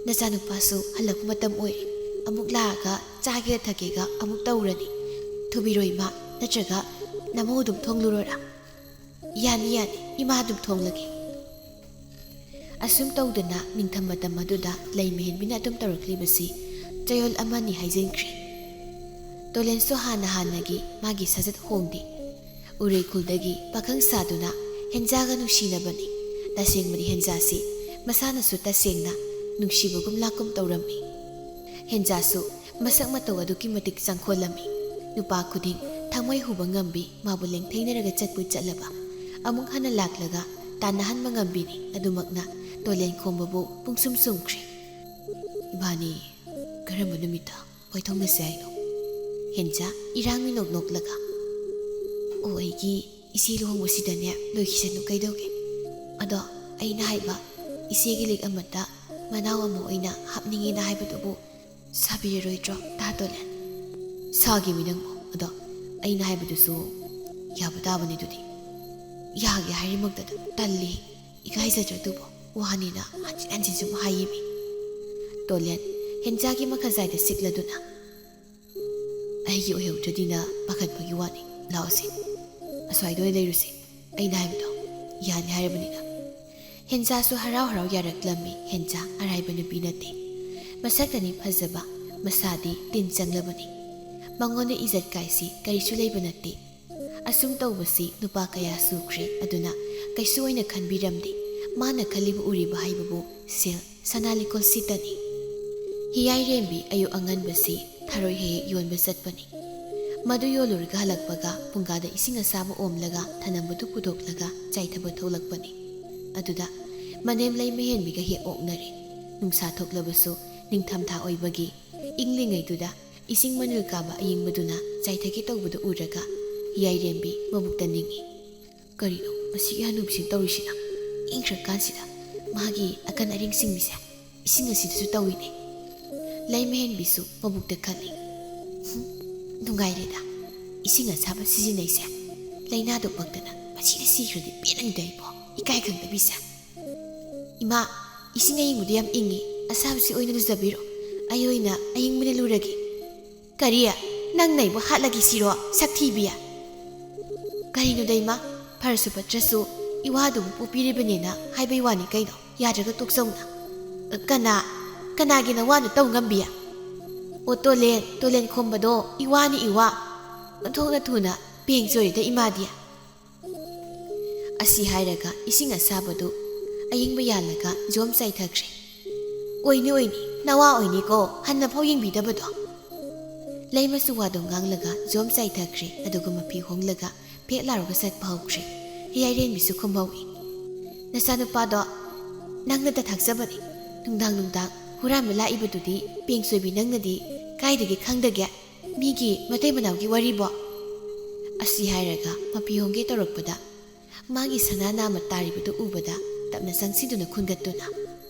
ꯅꯆꯥꯅꯨꯄꯥꯁꯨ ꯍꯜꯂꯛꯄ ꯃꯇꯝ ꯑꯣꯏꯔꯦ꯫ ꯑꯃꯨꯛ ꯂꯥꯛꯑꯒ ꯆꯥꯒꯦꯒ ꯊꯛꯀꯦꯒ ꯑꯃꯨꯛ ꯇꯧꯔꯅꯤ꯫ ꯊꯨꯕꯤꯔꯣ ꯏꯃꯥ, ꯅꯠꯇ꯭ꯔꯒ ꯅꯃꯧ ꯑꯗꯨꯝ ꯊꯣꯡꯂꯨꯔꯣꯔꯥ? ꯌꯥꯅꯤ, ꯌꯥꯅꯤ, ꯏꯃꯥ ꯑꯗꯨꯝ ꯊꯣꯡꯂꯒꯦ꯫ ꯑꯁꯨꯝ ꯇꯧꯗꯅ ꯅꯤꯡꯊꯝ ꯃꯇꯝ ꯑꯗꯨꯗ ꯂꯩꯃꯍꯦꯟꯕꯤꯅ ꯑꯗꯨꯝ ꯇꯧꯔꯛꯂꯤꯕꯁꯤ ꯆꯌꯣꯜ ꯑꯃꯅꯤ ꯍꯥꯏꯖꯤꯟꯈ꯭ꯔꯦ꯫ ꯇꯣꯂꯦꯟꯁꯨ ꯍꯥꯟꯅ ꯍꯥꯟꯅꯒꯤ ꯃꯥꯒꯤ ꯁꯥꯖꯠ ꯍꯣꯡꯗꯦ꯫ ꯎꯔꯩꯈꯨꯜꯗꯒꯤ ꯄꯥꯈꯪ ꯁꯥꯗꯨꯅ ꯍꯦꯟꯖꯥꯒ ꯅꯨꯡꯁꯤꯅꯕꯅꯤ꯫ ꯇꯁꯦꯡꯕꯗꯤ ꯍꯦꯟꯖꯥꯁꯤ ꯃꯁꯥꯅꯁꯨ ꯇꯁꯦꯡꯅ ꯅꯨꯡꯁꯤꯕꯒꯨꯝ ꯂꯥꯛꯀꯨꯝ ꯇꯧꯔꯝꯃꯤ꯫ ꯍꯦꯟꯖꯥꯁꯨ ꯃꯁꯛ ꯃꯇꯧ ꯑꯗꯨꯛꯀꯤ ꯃꯇꯤꯛ ꯆꯪꯈꯣꯜꯂꯝꯃꯤ꯫ ꯅꯨꯄꯥ ꯈꯨꯗꯤꯡ ꯊꯃꯣꯏ ꯍꯨꯕ ꯉꯝꯕꯤ, ꯃꯥꯕꯨ ꯂꯦꯡꯊꯩꯅꯔꯒ ꯆꯠꯄꯨ ꯆꯠꯂꯕ, ꯑꯃꯨꯛ ꯍꯟꯅ ꯂꯥꯛꯂꯒ ꯇꯥꯟꯅꯍꯟꯕ ꯉꯝꯕꯤꯅꯤ꯫ ꯑꯗꯨꯃꯛꯅ ꯇꯣꯂꯦꯟ ꯈꯣꯝꯕꯕꯨ ꯄꯨꯡꯁꯨꯝ ꯁꯨꯝꯈ꯭ꯔꯦ꯫ ꯏꯕꯥꯅꯤ ꯀꯔꯝꯕ ꯅꯨꯃꯤꯠꯇ ꯀꯣꯏꯊꯣꯛꯅꯁꯦ ꯍꯥꯏꯅꯣ? ꯍꯦꯟꯖꯥ ꯏꯔꯥꯡ ꯃꯤꯅꯣꯛ ꯅꯣꯛꯂꯒ꯫ ꯑꯣ, ꯑꯩꯒꯤ ꯏꯆꯦ ꯂꯨꯍꯣꯡꯕꯁꯤꯗꯅꯦ ꯂꯣꯏꯈꯤꯁꯅꯨ ꯀꯩꯗꯧꯒꯦ? ꯑꯗꯣ ꯑꯩꯅ ꯍꯥꯏꯕ, ꯏꯆꯦꯒꯤ ꯂꯤꯛ ꯑꯃꯠꯇ ꯃꯅꯥꯎ ꯑꯃ ꯑꯣꯏꯅ ꯍꯥꯞꯅꯤꯡꯉꯦꯅ ꯍꯥꯏꯕꯗꯨꯕꯨ ꯁꯥꯕꯤꯔꯔꯣꯏꯗ꯭ꯔꯣ ꯇꯥ ꯇꯣꯂꯦꯟ? ꯁꯥꯒꯦꯃꯤ ꯅꯪꯕꯨ꯫ ꯑꯗꯣ ꯑꯩꯅ ꯍꯥꯏꯕꯗꯨꯁꯨ ꯌꯥꯕ ꯇꯥꯕꯅꯤ ꯑꯗꯨꯗꯤ꯫ ꯌꯥꯒꯦ ꯍꯥꯏꯔꯤꯃꯛꯇꯗ ꯇꯜꯂꯤ꯫ ꯏꯀꯥꯏꯖꯗ꯭ꯔꯗꯨꯕꯨ ꯋꯥꯅꯤꯅ ꯍꯟꯖꯤꯟ ꯍꯟꯖꯤꯟ ꯁꯨꯝ ꯍꯥꯏꯌꯦꯃꯤ꯫ ꯇꯣꯂꯦꯟ ꯍꯦꯟꯖꯥꯒꯤ ꯃꯈꯖꯥꯏꯗ ꯁꯤꯛꯂꯗꯨꯅ, "ꯑꯩꯒꯤ ꯑꯣꯏꯍꯧꯗ꯭ꯔꯗꯤꯅ ꯄꯥꯈꯠꯄꯒꯤ ꯋꯥꯅꯤ꯫ ꯂꯥꯛꯑꯣꯁꯦ, ꯑꯁ꯭ꯋꯥꯏꯗ ꯑꯣꯏꯅ ꯂꯩꯔꯨꯁꯦ꯫ ꯑꯩꯅ ꯍꯥꯏꯕꯗꯣ ꯌꯥꯅꯤ ꯍꯥꯏꯔꯕꯅꯤꯅ꯫" ꯍꯦꯟꯖꯥꯁꯨ ꯍꯔꯥꯎ ꯍꯔꯥꯎ ꯌꯥꯔꯛꯂꯝꯃꯤ꯫ ꯍꯦꯟꯖꯥ ꯑꯔꯥꯏꯕ ꯅꯨꯄꯤ ꯅꯠꯇꯦ꯫ ꯃꯁꯛꯇꯅꯤ ꯐꯖꯕ, ꯃꯁꯥꯗꯤ ꯇꯤꯟ ꯆꯪꯂꯕꯅꯤ꯫ ꯃꯉꯣꯟꯗ ꯏꯖꯠ ꯀꯥꯏꯁꯤ ꯀꯔꯤꯁꯨ ꯂꯩꯕ ꯅꯠꯇꯦ꯫ ꯑꯁꯨꯝ ꯇꯧꯕꯁꯤ ꯅꯨꯄꯥ ꯀꯌꯥ ꯁꯨꯈ꯭ꯔꯦ, ꯑꯗꯨꯅ ꯀꯩꯁꯨ ꯑꯣꯏꯅ ꯈꯟꯕꯤꯔꯝꯗꯦ꯫ ꯃꯥꯅ ꯈꯜꯂꯤꯕ ꯎꯔꯤꯕ ꯍꯥꯏꯕꯕꯨ ꯁꯦꯜ, ꯁꯅꯥ ꯂꯤꯛꯀꯣꯟ ꯁꯤꯠꯇꯅꯤ꯫ ꯍꯤꯌꯥꯏꯔꯦꯝꯕꯤ ꯑꯌꯨꯛ ꯑꯉꯟꯕꯁꯤ ꯊꯔꯣꯏ ꯍꯦꯛ ꯍꯦꯛ ꯌꯣꯟꯕ ꯆꯠꯄꯅꯤ꯫ ꯃꯗꯨ ꯌꯣꯜꯂꯨꯔꯒ ꯍꯜꯂꯛꯄꯒ ꯄꯨꯡꯒꯥꯗ ꯏꯁꯤꯡ ꯑꯁꯥꯕ ꯑꯣꯝꯂꯒ ꯊꯅꯝꯕꯗꯨ ꯄꯨꯊꯣꯛꯂꯒ ꯆꯥꯏꯊꯕ ꯊꯣꯛꯂꯛꯄꯅꯤ꯫ ꯑꯗꯨꯗ ꯃꯅꯦꯝ ꯂꯩꯃꯍꯦꯟꯕꯤꯒ ꯍꯦꯛ ꯑꯣꯛꯅꯔꯦ꯫ ꯅꯨꯡꯁꯥ ꯊꯣꯛꯂꯕꯁꯨ ꯅꯤꯡꯊꯝꯊꯥ ꯑꯣꯏꯕꯒꯤ ꯏꯪꯂꯤꯉꯩꯗꯨꯗ ꯏꯁꯤꯡ ꯃꯅꯤꯜ ꯀꯥꯕ ꯑꯌꯤꯡꯕꯗꯨꯅ ꯆꯥꯏꯊꯒꯦ ꯇꯧꯕꯗꯨ ꯎꯔꯒ ꯍꯤꯌꯥꯏꯔꯦꯝꯕꯤ ꯃꯕꯨꯛꯇ ꯅꯤꯡꯏ꯫ "ꯀꯔꯤꯅꯣ ꯃꯁꯤꯒꯤ ꯍꯅꯨꯕꯤꯁꯤꯅ ꯇꯧꯔꯤꯁꯤꯅ? ꯏꯪꯈ꯭ꯔꯀꯥꯟꯁꯤꯗ ꯃꯥꯒꯤ ꯑꯀꯟ ꯑꯔꯤꯡ ꯁꯤꯡꯕꯤꯁꯦ ꯏꯁꯤꯡ ꯑꯁꯤꯗꯁꯨ ꯇꯧꯏꯅꯦ꯫" ꯂꯩꯃꯍꯦꯟꯕꯤꯁꯨ ꯃꯕꯨꯛꯇ ꯈꯜꯂꯤ, "ꯍꯨꯝ, ꯅꯨꯡꯉꯥꯏꯔꯦꯗ, ꯏꯁꯤꯡ ꯑꯁꯥꯕ ꯁꯤꯖꯤꯟꯅꯩꯁꯦ꯫ ꯂꯥꯏꯅꯥꯗꯣ ꯄꯛꯇꯅ ꯃꯁꯤꯗ ꯁꯤꯈ꯭ꯔꯗꯤ ꯄꯦꯜꯂꯅꯤꯗ ꯑꯩꯕꯣ, ꯏꯀꯥꯏ ꯈꯪꯗꯕꯤꯁꯦ꯫ ꯏꯃꯥ, ꯏꯁꯤꯡ ꯑꯌꯤꯡꯕꯗꯣ ꯌꯥꯝ ꯏꯪꯉꯤ, ꯑꯁꯥꯕꯁꯤ ꯑꯣꯏꯅ ꯂꯨꯖꯕꯤꯔꯣ, ꯑꯩ ꯑꯣꯏꯅ ꯑꯌꯤꯡꯕꯅ ꯂꯨꯔꯒꯦ꯫" "ꯀꯔꯤ? ꯅꯪꯅ ꯑꯩꯕꯨ ꯍꯥꯠꯂꯒꯦ ꯁꯤꯔꯣ, ꯁꯛꯊꯤꯕꯤ?" "ꯀꯔꯤꯅꯣꯗ ꯏꯃꯥ, ꯐꯔꯁꯨ ꯐꯠꯇ꯭ꯔꯁꯨ ꯏꯋꯥꯗꯨꯕꯨ ꯄꯣꯛꯄꯤꯔꯤꯕꯅꯦꯅ ꯍꯥꯏꯕꯩ ꯋꯥꯅꯤ ꯀꯩꯅꯣ, ꯌꯥꯗ꯭ꯔꯒ ꯇꯣꯛꯆꯧꯅ꯫" "ꯀꯅꯥ, ꯀꯅꯥꯒꯤ ꯅꯋꯥꯅ ꯇꯧ ꯉꯝꯕꯤ?" "ꯑꯣ ꯇꯣꯂꯦꯟ, ꯇꯣꯂꯦꯟ ꯈꯣꯝꯕꯗꯣ ꯏꯋꯥꯅꯤ ꯏꯋꯥ꯫ ꯑꯣꯟꯊꯣꯛꯅ ꯊꯨꯅ ꯄꯦꯡ ꯆꯣꯏꯔꯦꯗ ꯏꯃꯥꯗꯤ꯫" ꯑꯁꯤ ꯍꯥꯏꯔꯒ ꯏꯁꯤꯡ ꯑꯁꯥꯕꯗꯨ ꯑꯌꯤꯡꯕ ꯌꯥꯜꯂꯒ ꯖꯣꯝ ꯆꯥꯏꯊꯈ꯭ꯔꯦ꯫ "ꯑꯣꯏꯅꯤ ꯑꯣꯏꯅꯤ, ꯅꯋꯥ ꯑꯣꯏꯅꯤꯀꯣ, ꯍꯟꯅ ꯐꯥꯎ ꯌꯦꯡꯕꯤꯗꯕꯗꯣ꯫" ꯂꯩꯃꯁꯨ ꯋꯥꯗꯣ ꯉꯥꯡꯂꯒ ꯖꯣꯝ ꯆꯥꯏꯊꯈ꯭ꯔꯦ, ꯑꯗꯨꯒ ꯃꯐꯤ ꯍꯣꯡꯂꯒ ꯐꯦꯠ ꯂꯥꯎꯔꯒ ꯆꯠꯄ ꯍꯧꯈ꯭ꯔꯦ꯫ ꯍꯤꯌꯥꯏꯔꯦꯟꯕꯤꯁꯨ ꯈꯨꯝꯍꯧꯏ, "ꯅꯆꯥꯅꯨꯄꯥꯗꯣ ꯅꯪꯅꯇ ꯊꯥꯛꯆꯕꯅꯤ꯫ ꯅꯨꯡꯗꯥꯡ ꯅꯨꯡꯗꯥꯡ ꯍꯨꯔꯥꯟꯕ ꯂꯥꯛꯏꯕꯗꯨꯗꯤ ꯄꯦꯡ ꯆꯣꯏꯕꯤ ꯅꯪꯅꯗꯤ ꯀꯥꯏꯗꯒꯤ ꯈꯪꯗꯒꯦ? ꯃꯤꯒꯤ ꯃꯇꯩ ꯃꯅꯥꯎꯒꯤ ꯋꯥꯔꯤꯕꯣ?" ꯑꯁꯤ ꯍꯥꯏꯔꯒ ꯃꯐꯤ ꯍꯣꯡꯒꯦ ꯇꯧꯔꯛꯄꯗ ꯃꯥꯒꯤ ꯁꯅꯥ ꯅꯥꯝꯃ ꯇꯥꯔꯤꯕꯗꯨ ꯎꯕꯗ ꯇꯞꯅ ꯆꯪꯁꯤꯟꯗꯨꯅ ꯈꯨꯟꯒꯠꯇꯨꯅ,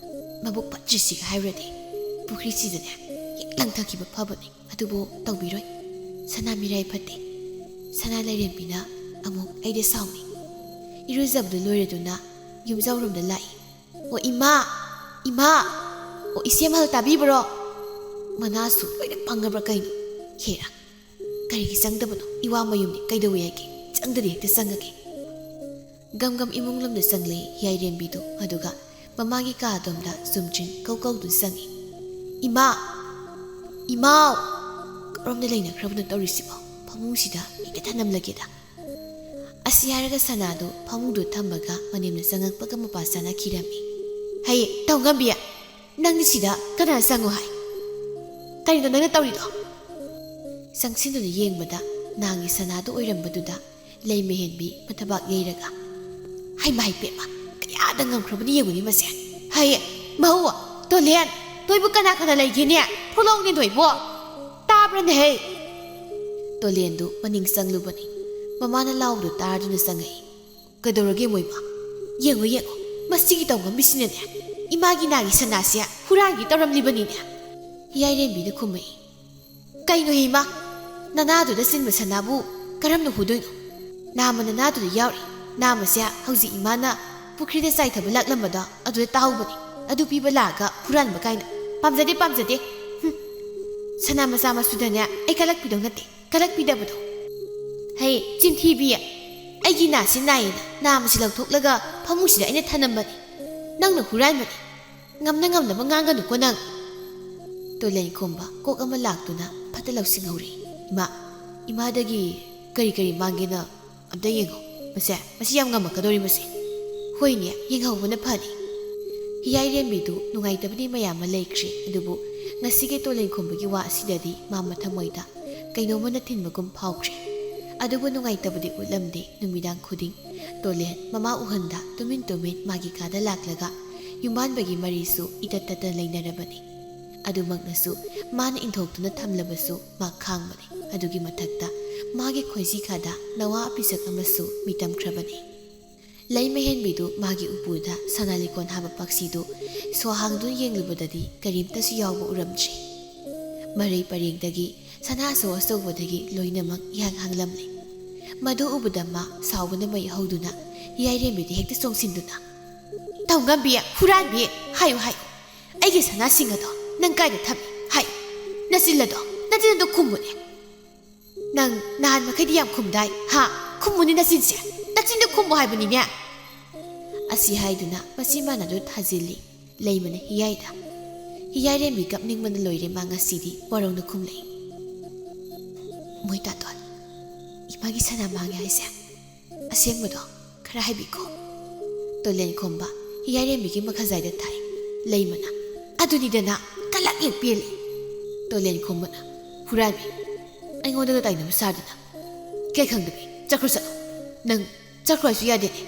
"ꯃꯕꯨꯛ ꯐꯠꯇ꯭ꯔꯤꯁꯤꯒ ꯍꯥꯏꯔꯨꯔꯗꯤ ꯄꯨꯈ꯭ꯔꯤꯁꯤꯗꯅꯦ ꯍꯦꯛ ꯂꯪꯊꯈꯤꯕ ꯐꯕꯅꯤ꯫ ꯑꯗꯨꯕꯨ ꯇꯧꯕꯤꯔꯣꯏ꯫ ꯁꯅꯥ ꯃꯤꯔꯥꯏ ꯐꯠꯇꯦ꯫ ꯁꯅꯥ ꯂꯥꯏꯔꯦꯝꯕꯤꯅ ꯑꯃꯨꯛ ꯑꯩꯗ ꯁꯥꯎꯅꯤ꯫" ꯏꯔꯨꯖꯕꯗꯨ ꯂꯣꯏꯔꯗꯨꯅ ꯌꯨꯝꯖꯥꯎꯔꯣꯝꯗ ꯂꯥꯛꯏ꯫ "ꯑꯣ ꯏꯃꯥ! ꯏꯃꯥ!" ꯑꯣ, ꯏꯆꯦ ꯃꯍꯜ ꯇꯥꯕꯤꯕ꯭ꯔꯣ? ꯃꯅꯥꯁꯨ ꯂꯣꯏꯅ ꯄꯪꯉꯕ꯭ꯔꯥ ꯀꯩꯅꯣ? ꯍꯦꯔꯥ, ꯀꯔꯤꯒꯤ ꯆꯪꯗꯕꯅꯣ? ꯏꯋꯥ ꯃꯌꯨꯝꯅꯤ, ꯀꯩꯗꯧꯋꯦ ꯍꯥꯏꯒꯦ? ꯆꯪꯗꯗꯤ ꯍꯦꯛꯇ ꯆꯪꯉꯒꯦ꯫ ꯒꯝ ꯒꯝ ꯏꯃꯨꯡ ꯂꯣꯝꯗ ꯆꯪꯂꯛꯏ ꯍꯤꯌꯥꯏꯔꯦꯝꯕꯤꯗꯨ, ꯑꯗꯨꯒ ꯃꯃꯥꯒꯤ ꯀꯥ ꯑꯗꯣꯝꯗ ꯆꯨꯝꯗ꯭ꯔꯤꯡ ꯀꯧ ꯀꯧꯗꯨꯅ ꯆꯪꯉꯤ꯫ "ꯏꯃꯥ! ꯏꯃꯥꯎ! ꯀꯔꯣꯝꯗ ꯂꯩꯅꯈ꯭ꯔꯕꯅꯣ ꯇꯧꯔꯤꯁꯤꯕꯣ? ꯐꯃꯨꯡꯁꯤꯗ ꯍꯦꯛꯇ ꯊꯅꯝꯂꯒꯦꯗ꯫" ꯑꯁꯤ ꯍꯥꯏꯔꯒ ꯁꯅꯥꯗꯨ ꯐꯃꯨꯡꯗꯨ ꯊꯝꯃꯒ ꯃꯅꯦꯝꯅ ꯆꯪꯉꯛꯄꯒ ꯃꯄꯥ ꯆꯥꯅꯈꯤꯔꯝꯃꯤ꯫ "ꯍꯩ, ꯇꯧꯉꯝꯕꯤ! ꯅꯪꯗꯤ ꯁꯤꯗ ꯀꯅꯥ ꯆꯪꯉꯨ ꯍꯥꯏ? ꯀꯔꯤꯅꯣ ꯅꯪꯅ ꯇꯧꯔꯤꯗꯣ?" ꯆꯪꯁꯤꯟꯗꯨꯅ ꯌꯦꯡꯕꯗ ꯅꯥꯒꯤ ꯁꯅꯥꯗꯨ ꯑꯣꯏꯔꯝꯕꯗꯨꯗ ꯂꯩꯃ ꯍꯦꯟꯕꯤ ꯃꯊꯕꯥꯛ ꯌꯩꯔꯒ, "ꯍꯩꯃꯥ ꯍꯩꯄꯦꯝꯃ, ꯀꯌꯥꯗ ꯉꯝꯈ꯭ꯔꯕꯅꯤ ꯌꯦꯡꯉꯨꯅꯤ ꯃꯁꯦ꯫ ꯍꯩ, ꯃꯧ, ꯇꯣꯂꯦꯟ, ꯅꯣꯏꯕꯨ ꯀꯅꯥ ꯀꯅꯥ ꯂꯩꯒꯦꯅꯦ? ꯊꯣꯛꯂꯛꯎꯅꯦ ꯅꯣꯏꯕꯨ꯫ ꯇꯥꯕ꯭ꯔꯅꯦ ꯍꯩ?" ꯇꯣꯂꯦꯟꯗꯨ ꯃꯅꯤꯡ ꯆꯪꯂꯨꯕꯅꯤ꯫ ꯃꯃꯥꯅ ꯂꯥꯎꯕꯗꯨ ꯇꯥꯔꯗꯨꯅ ꯆꯪꯉꯛꯏ꯫ "ꯀꯩꯗꯧꯔꯒꯦ ꯃꯣꯏꯕ? ꯌꯦꯡꯉꯣ, ꯌꯦꯡꯉꯣ, ꯃꯁꯤꯒꯤ ꯇꯧꯉꯝꯕꯤꯁꯤꯅꯅꯦ ꯏꯃꯥꯒꯤ ꯅꯥꯒꯤ ꯁꯅꯥꯁꯦ ꯍꯨꯔꯥꯟꯒꯦ ꯇꯧꯔꯝꯂꯤꯕꯅꯤꯅꯦ꯫" ꯍꯤꯌꯥꯏꯔꯦꯝꯕꯤꯅ ꯈꯨꯝꯃꯛꯏ꯫ "ꯀꯩꯅꯣ ꯏꯃꯥ? ꯅꯅꯥꯗꯨꯗ ꯆꯤꯟꯕ ꯁꯅꯥꯕꯨ ꯀꯔꯝꯅ ꯍꯨꯗꯣꯏꯅꯣ? ꯅꯥꯃ ꯅꯅꯥꯗꯨꯗ ꯌꯥꯎꯔꯤ꯫ ꯅꯥꯃꯁꯦ ꯍꯧꯖꯤꯛ ꯏꯃꯥꯅ ꯄꯨꯈ꯭ꯔꯤꯗ ꯆꯥꯏꯊꯕ ꯂꯥꯛꯂꯝꯕꯗꯣ ꯑꯗꯨꯗ ꯇꯥꯍꯧꯕꯅꯤ꯫ ꯑꯗꯨ ꯄꯤꯕ ꯂꯥꯛꯑꯒ ꯍꯨꯔꯥꯟꯕ ꯀꯥꯏꯅ꯫ ꯄꯥꯝꯖꯗꯦ, ꯄꯥꯝꯖꯗꯦ꯫ ꯍꯨꯝ꯫ ꯁꯅꯥ ꯃꯆꯥ ꯃꯁꯨꯗꯅꯦ ꯑꯩ ꯀꯂꯛꯄꯤꯗꯧ ꯅꯠꯇꯦ, ꯀꯂꯛꯄꯤꯗꯕꯗꯣ꯫" "ꯍꯩ, ꯆꯤꯟꯊꯤꯕꯤ! ꯑꯩꯒꯤ ꯅꯥꯁꯤ ꯅꯥꯏꯌꯦꯅ ꯅꯥꯃꯁꯤ ꯂꯧꯊꯣꯛꯂꯒ ꯐꯃꯨꯡꯁꯤꯗ ꯑꯩꯅ ꯊꯅꯝꯕꯅꯤ꯫ ꯅꯪꯅ ꯍꯨꯔꯥꯟꯕꯅꯤ꯫ ꯉꯝꯅ ꯉꯝꯅꯕ ꯉꯥꯡꯒꯅꯨꯀꯣ ꯅꯪ꯫" ꯇꯣꯂꯦꯟ ꯈꯣꯝꯕ ꯀꯣꯛ ꯑꯃ ꯂꯥꯛꯇꯨꯅ ꯐꯠꯇ ꯂꯧꯁꯤꯡꯍꯧꯔꯦ꯫ "ꯏꯃꯥ, ꯏꯃꯥꯗꯒꯤ ꯀꯔꯤ ꯀꯔꯤ ꯃꯥꯡꯒꯦꯅ ꯑꯝꯇ ꯌꯦꯡꯉꯣ꯫ ꯃꯁꯦ, ꯃꯁꯤ ꯌꯥꯝ ꯉꯝꯃꯛꯀꯗꯧꯔꯤ ꯃꯁꯦ꯫" "ꯍꯣꯏꯅꯦ, ꯌꯦꯡꯍꯧꯕꯅ ꯐꯅꯤ꯫" ꯍꯤꯌꯥꯏꯔꯦꯝꯕꯤꯗꯨ ꯅꯨꯡꯉꯥꯏꯇꯕꯗꯤ ꯃꯌꯥꯝ ꯑꯃ ꯂꯩꯈ꯭ꯔꯦ, ꯑꯗꯨꯕꯨ ꯉꯁꯤꯒꯤ ꯇꯣꯂꯦꯟ ꯈꯣꯝꯕꯒꯤ ꯋꯥ ꯑꯁꯤꯗꯗꯤ ꯃꯥ ꯃꯊꯃꯣꯏꯗ ꯀꯩꯅꯣꯝꯃꯅ ꯊꯤꯟꯕꯒꯨꯝ ꯐꯥꯎꯈ꯭ꯔꯦ꯫ ꯑꯗꯨꯕꯨ ꯅꯨꯡꯉꯥꯏꯇꯕꯗꯤ ꯎꯠꯂꯝꯗꯦ꯫ ꯅꯨꯃꯤꯗꯥꯡ ꯈꯨꯗꯤꯡ ꯇꯣꯂꯦꯟ ꯃꯃꯥ ꯎꯍꯟꯗ ꯇꯨꯃꯤꯟ ꯇꯨꯃꯤꯟ ꯃꯥꯒꯤ ꯀꯥꯗ ꯂꯥꯛꯂꯒ ꯌꯨꯝꯕꯥꯟꯕꯒꯤ ꯃꯔꯤꯁꯨ ꯏꯇꯠ ꯇꯠꯇꯅ ꯂꯩꯅꯔꯕꯅꯤ꯫ ꯑꯗꯨꯃꯛꯅꯁꯨ ꯃꯥꯅ ꯏꯟꯊꯣꯛꯇꯨꯅ ꯊꯝꯂꯕꯁꯨ ꯃꯥ ꯈꯥꯡꯕꯅꯤ꯫ ꯑꯗꯨꯒꯤ ꯃꯊꯛꯇ ꯃꯥꯒꯤ ꯈꯣꯏꯖꯤ ꯈꯥꯗ ꯅꯋꯥ ꯑꯄꯤꯁꯛ ꯑꯃꯁꯨ ꯃꯤꯇꯝꯈ꯭ꯔꯕꯅꯤ꯫ ꯂꯩꯃꯍꯦꯟꯕꯤꯗꯨ ꯃꯥꯒꯤ ꯎꯄꯨꯗ ꯁꯅꯥ ꯂꯤꯀꯣꯟ ꯍꯥꯞꯄ ꯄꯥꯛꯁꯤꯗꯨ ꯁꯣ ꯍꯥꯡꯗꯨꯅ ꯌꯦꯡꯂꯨꯕꯗꯗꯤ ꯀꯔꯤꯝꯇꯁꯨ ꯌꯥꯎꯕ ꯎꯔꯝꯗ꯭ꯔꯤ꯫ ꯃꯔꯩ ꯄꯔꯦꯡꯗꯒꯤ ꯁꯅꯥ ꯑꯆꯧ ꯑꯆꯧꯕꯗꯒꯤ ꯂꯣꯏꯅꯃꯛ ꯏꯍꯥꯡ ꯍꯥꯡꯂꯝꯂꯦ꯫ ꯃꯗꯨ ꯎꯕꯗ ꯃꯥ ꯁꯥꯎꯕꯅ ꯃꯩ ꯍꯧꯗꯨꯅ ꯍꯤꯌꯥꯏꯔꯦꯝꯕꯤꯗ ꯍꯦꯛꯇ ꯆꯣꯡꯁꯤꯟꯗꯨꯅ, "ꯇꯧꯉꯝꯕꯤ, ꯍꯨꯔꯥꯟꯕꯤ, ꯍꯥꯏꯌꯨ ꯍꯥꯏꯌꯨ꯫ ꯑꯩꯒꯤ ꯁꯅꯥꯁꯤꯡ ꯑꯗꯣ ꯅꯪ ꯀꯥꯏꯗ ꯊꯝꯃꯤ? ꯍꯥꯏ, ꯅꯆꯤꯜ ꯑꯗꯣ, ꯅꯆꯤꯟ ꯑꯗꯣ ꯈꯨꯝꯃꯨꯅꯦ꯫ ꯅꯪ ꯅꯍꯥꯟ ꯃꯈꯩꯗꯤ ꯌꯥꯝ ꯈꯨꯝꯗꯥꯏ, ꯍꯥ? ꯈꯨꯝꯃꯨꯅꯦ ꯅꯆꯤꯟꯁꯦ, ꯅꯆꯤꯟꯗꯣ ꯈꯨꯝꯃꯨ ꯍꯥꯏꯕꯅꯤꯅꯦ꯫ ꯑꯁꯤ ꯍꯥꯏꯗꯨꯅ ꯃꯆꯤꯟ ꯃꯅꯥꯗꯨ ꯊꯥꯖꯤꯜꯂꯤ ꯂꯩꯃꯅ ꯍꯤꯌꯥꯏꯗ꯫ ꯍꯤꯌꯥꯏꯔꯦꯝꯕꯤ ꯀꯞꯅꯤꯡꯕꯅ ꯂꯣꯏꯔꯦ, ꯃꯥ ꯉꯁꯤꯗꯤ ꯋꯥꯔꯧꯅ ꯈꯨꯝꯂꯛꯏ꯫ ꯃꯣꯏ ꯇꯥꯇꯣꯟ, ꯏꯃꯥꯒꯤ ꯁꯅꯥ ꯃꯥꯡꯉꯦ ꯍꯥꯏꯁꯦ ꯑꯁꯦꯡꯕꯗꯣ ꯈꯔ ꯍꯥꯏꯕꯤꯀꯣ꯫ ꯇꯣꯂꯦꯟ ꯈꯣꯝꯕ ꯍꯤꯌꯥꯏꯔꯦꯝꯕꯤꯒꯤ ꯃꯈꯥꯖꯥꯏꯗ ꯊꯥꯏ꯫ ꯂꯩꯃꯅ, "ꯑꯗꯨꯅꯤꯗꯅ, ꯀꯂꯛ ꯍꯦꯛ ꯄꯦꯜꯂꯦ꯫" ꯇꯣꯂꯦꯟ ꯈꯣꯝꯕꯅ, "ꯍꯨꯔꯥꯟꯕꯤ, ꯑꯩꯉꯣꯟꯗꯒ ꯇꯥꯏꯅꯕ ꯁꯥꯗꯅ꯫ ꯀꯩ ꯈꯪꯗꯕꯤ, ꯆꯠꯈ꯭ꯔꯣ ꯆꯠꯂꯣ꯫ ꯅꯪ ꯆꯠꯈ꯭ꯔꯣ ꯍꯥꯏꯁꯨ ꯌꯥꯗꯦꯅꯦ꯫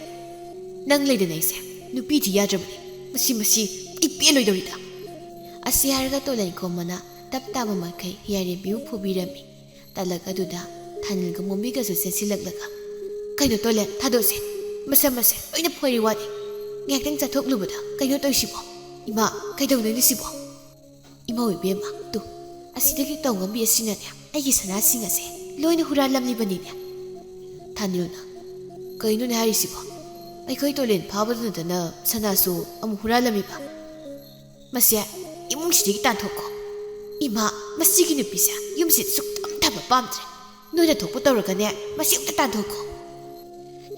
ꯅꯪ ꯂꯩꯗꯅ ꯑꯩꯁꯦ ꯅꯨꯄꯤ ꯊꯤ ꯌꯥꯗ꯭ꯔꯕꯅꯦ꯫ ꯃꯁꯤ, ꯃꯁꯤ ꯑꯩ ꯄꯦꯜꯂꯣꯏꯗꯧꯔꯤꯗ꯫" ꯑꯁꯤ ꯍꯥꯏꯔꯒ ꯇꯣꯂꯦꯟ ꯈꯣꯝꯕꯅ ꯇꯞ ꯇꯥꯕ ꯃꯈꯩ ꯍꯤꯌꯥꯏꯔꯦꯝꯕꯤꯕꯨ ꯐꯨꯕꯤꯔꯝꯃꯤ꯫ ꯇꯂꯛ ꯑꯗꯨꯗ ꯊꯥꯅꯤꯜꯒ ꯃꯣꯝꯕꯤꯒꯁꯨ ꯆꯦꯟꯁꯤꯜꯂꯛꯂꯒ, "ꯀꯩꯅꯣ ꯇꯣꯂꯦꯟ, ꯊꯥꯗꯣꯛꯁꯦ꯫ ꯃꯁꯝ ꯃꯁꯦ ꯂꯣꯏꯅ ꯐꯣꯏꯔꯤ ꯋꯥꯅꯤ꯫ ꯉꯥꯏꯍꯥꯛꯇꯪ ꯆꯠꯊꯣꯛꯂꯨꯕꯗ ꯀꯩꯅꯣ ꯇꯧꯔꯤꯁꯤꯕꯣ? ꯏꯃꯥ, ꯀꯩꯗꯧꯗꯣꯏꯅꯣ ꯁꯤꯕꯣ? ꯏꯃꯧ ꯏꯕꯦꯝꯃ, ꯇꯨ, ꯑꯁꯤꯗꯒꯤ ꯇꯧꯉꯝꯕꯤ ꯑꯁꯤꯅꯅꯦ ꯑꯩꯒꯤ ꯁꯅꯥꯁꯤꯡ ꯑꯁꯦ ꯂꯣꯏꯅ ꯍꯨꯔꯥꯜꯂꯝꯂꯤꯕꯅꯤꯅꯦ꯫" ꯊꯥꯅꯤꯜꯅ, "ꯀꯩꯅꯣꯅꯦ ꯍꯥꯏꯔꯤꯁꯤꯕꯣ? ꯑꯩꯈꯣꯏ ꯇꯣꯂꯦꯟ ꯐꯥꯕꯗ ꯅꯠꯇꯅ ꯁꯅꯥꯁꯨ ꯑꯃꯨꯛ ꯍꯨꯔꯥꯜꯂꯝꯃꯤꯕ? ꯃꯁꯦ ꯏꯃꯨꯡꯁꯤꯗꯒꯤ ꯇꯥꯟꯊꯣꯛꯈꯣ꯫ ꯏꯃꯥ, ꯃꯁꯤꯒꯤ ꯅꯨꯄꯤꯁꯦ ꯌꯨꯝꯁꯤꯗ ꯁꯨꯛꯊꯝ ꯊꯝꯕ ꯄꯥꯝꯗ꯭ꯔꯦ꯫ ꯅꯣꯏꯅ ꯊꯣꯛꯄ ꯇꯧꯔꯒꯅꯦ, ꯃꯁꯤ ꯑꯝꯇ ꯇꯥꯟꯊꯣꯛꯈꯣ꯫"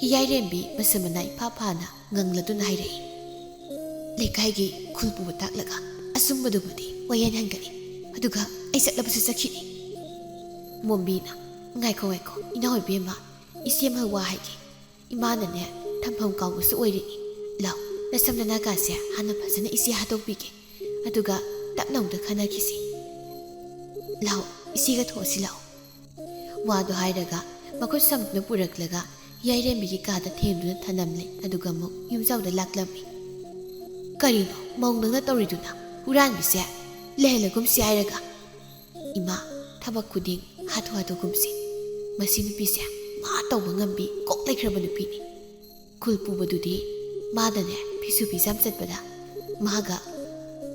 ꯍꯤꯌꯥꯏꯔꯦꯝꯕꯤ ꯃꯁꯝ ꯃꯅꯥ ꯏꯐꯥ ꯐꯥꯅ ꯉꯪꯂꯗꯨꯅ ꯍꯥꯏꯔꯛꯏ꯫ "ꯂꯩꯀꯥꯏꯒꯤ ꯈꯨꯜ ꯄꯨꯕ ꯇꯥꯛꯂꯒ ꯑꯆꯨꯝꯕꯗꯨꯕꯨꯗꯤ ꯋꯥꯌꯦꯜꯍꯟꯒꯅꯤ꯫ ꯑꯗꯨꯒ ꯑꯩ ꯆꯠꯂꯕꯁꯨ ꯆꯠꯈꯤꯅꯤ꯫" ꯃꯣꯝꯕꯤꯅ, "ꯉꯥꯏꯈꯣ, ꯉꯥꯏꯈꯣ, ꯏꯅꯥꯎ ꯏꯕꯦꯝꯃ, ꯏꯆꯦ ꯑꯃ ꯋꯥ ꯍꯥꯏꯒꯦ꯫ ꯏꯃꯥꯅꯅꯦ ꯊꯝꯐꯝ ꯀꯥꯎꯕꯁꯨ ꯑꯣꯏꯔꯤꯅꯤ꯫ ꯂꯥꯎ, ꯅꯁꯝ ꯅꯅꯥꯒꯥꯁꯦ ꯍꯥꯟꯅ ꯐꯖꯅ ꯏꯆꯦ ꯍꯥꯠꯇꯣꯛꯄꯤꯒꯦ꯫ ꯑꯗꯨꯒ ꯇꯞꯅ ꯑꯃꯨꯛꯇ ꯈꯟꯅꯈꯤꯁꯤ꯫ ꯂꯥꯎ, ꯏꯆꯦꯒ ꯊꯣꯛꯑꯁꯤ ꯂꯥꯎ꯫" ꯋꯥꯗꯣ ꯍꯥꯏꯔꯒ ꯃꯈꯨꯠ ꯁꯝꯗꯨꯅ ꯄꯨꯔꯛꯂꯒ ꯌꯥꯏꯔꯦꯝꯕꯤꯒꯤ ꯀꯥꯗ ꯊꯦꯡꯗꯨꯅ ꯊꯅꯝꯂꯦ꯫ ꯑꯗꯨꯒ ꯑꯃꯨꯛ ꯌꯨꯝꯖꯥꯎꯗ ꯂꯥꯛꯂꯝꯃꯤ꯫ "ꯀꯔꯤꯅꯣ ꯃꯧ ꯅꯪꯅ ꯇꯧꯔꯤꯗꯨꯅ? ꯍꯨꯔꯥꯟꯕꯤꯁꯦ ꯂꯩꯍꯜꯂꯒꯨꯝꯁꯤ ꯍꯥꯏꯔꯒ?" "ꯏꯃꯥ, ꯊꯕꯛ ꯈꯨꯗꯤꯡ ꯍꯥꯊꯨ ꯍꯥꯊꯨꯒꯨꯝꯁꯦ꯫ ꯃꯁꯤ ꯅꯨꯄꯤꯁꯦ ꯃꯥ ꯇꯧꯕ ꯉꯝꯕꯤ ꯀꯣꯛ ꯂꯩꯈ꯭ꯔꯕ ꯅꯨꯄꯤꯅꯤ꯫ ꯈꯨꯜ ꯄꯨꯕꯗꯨꯗꯤ ꯃꯥꯗꯅꯦ ꯐꯤꯁꯨ ꯐꯤꯖꯥꯝ ꯆꯠꯄꯗ ꯃꯥꯒ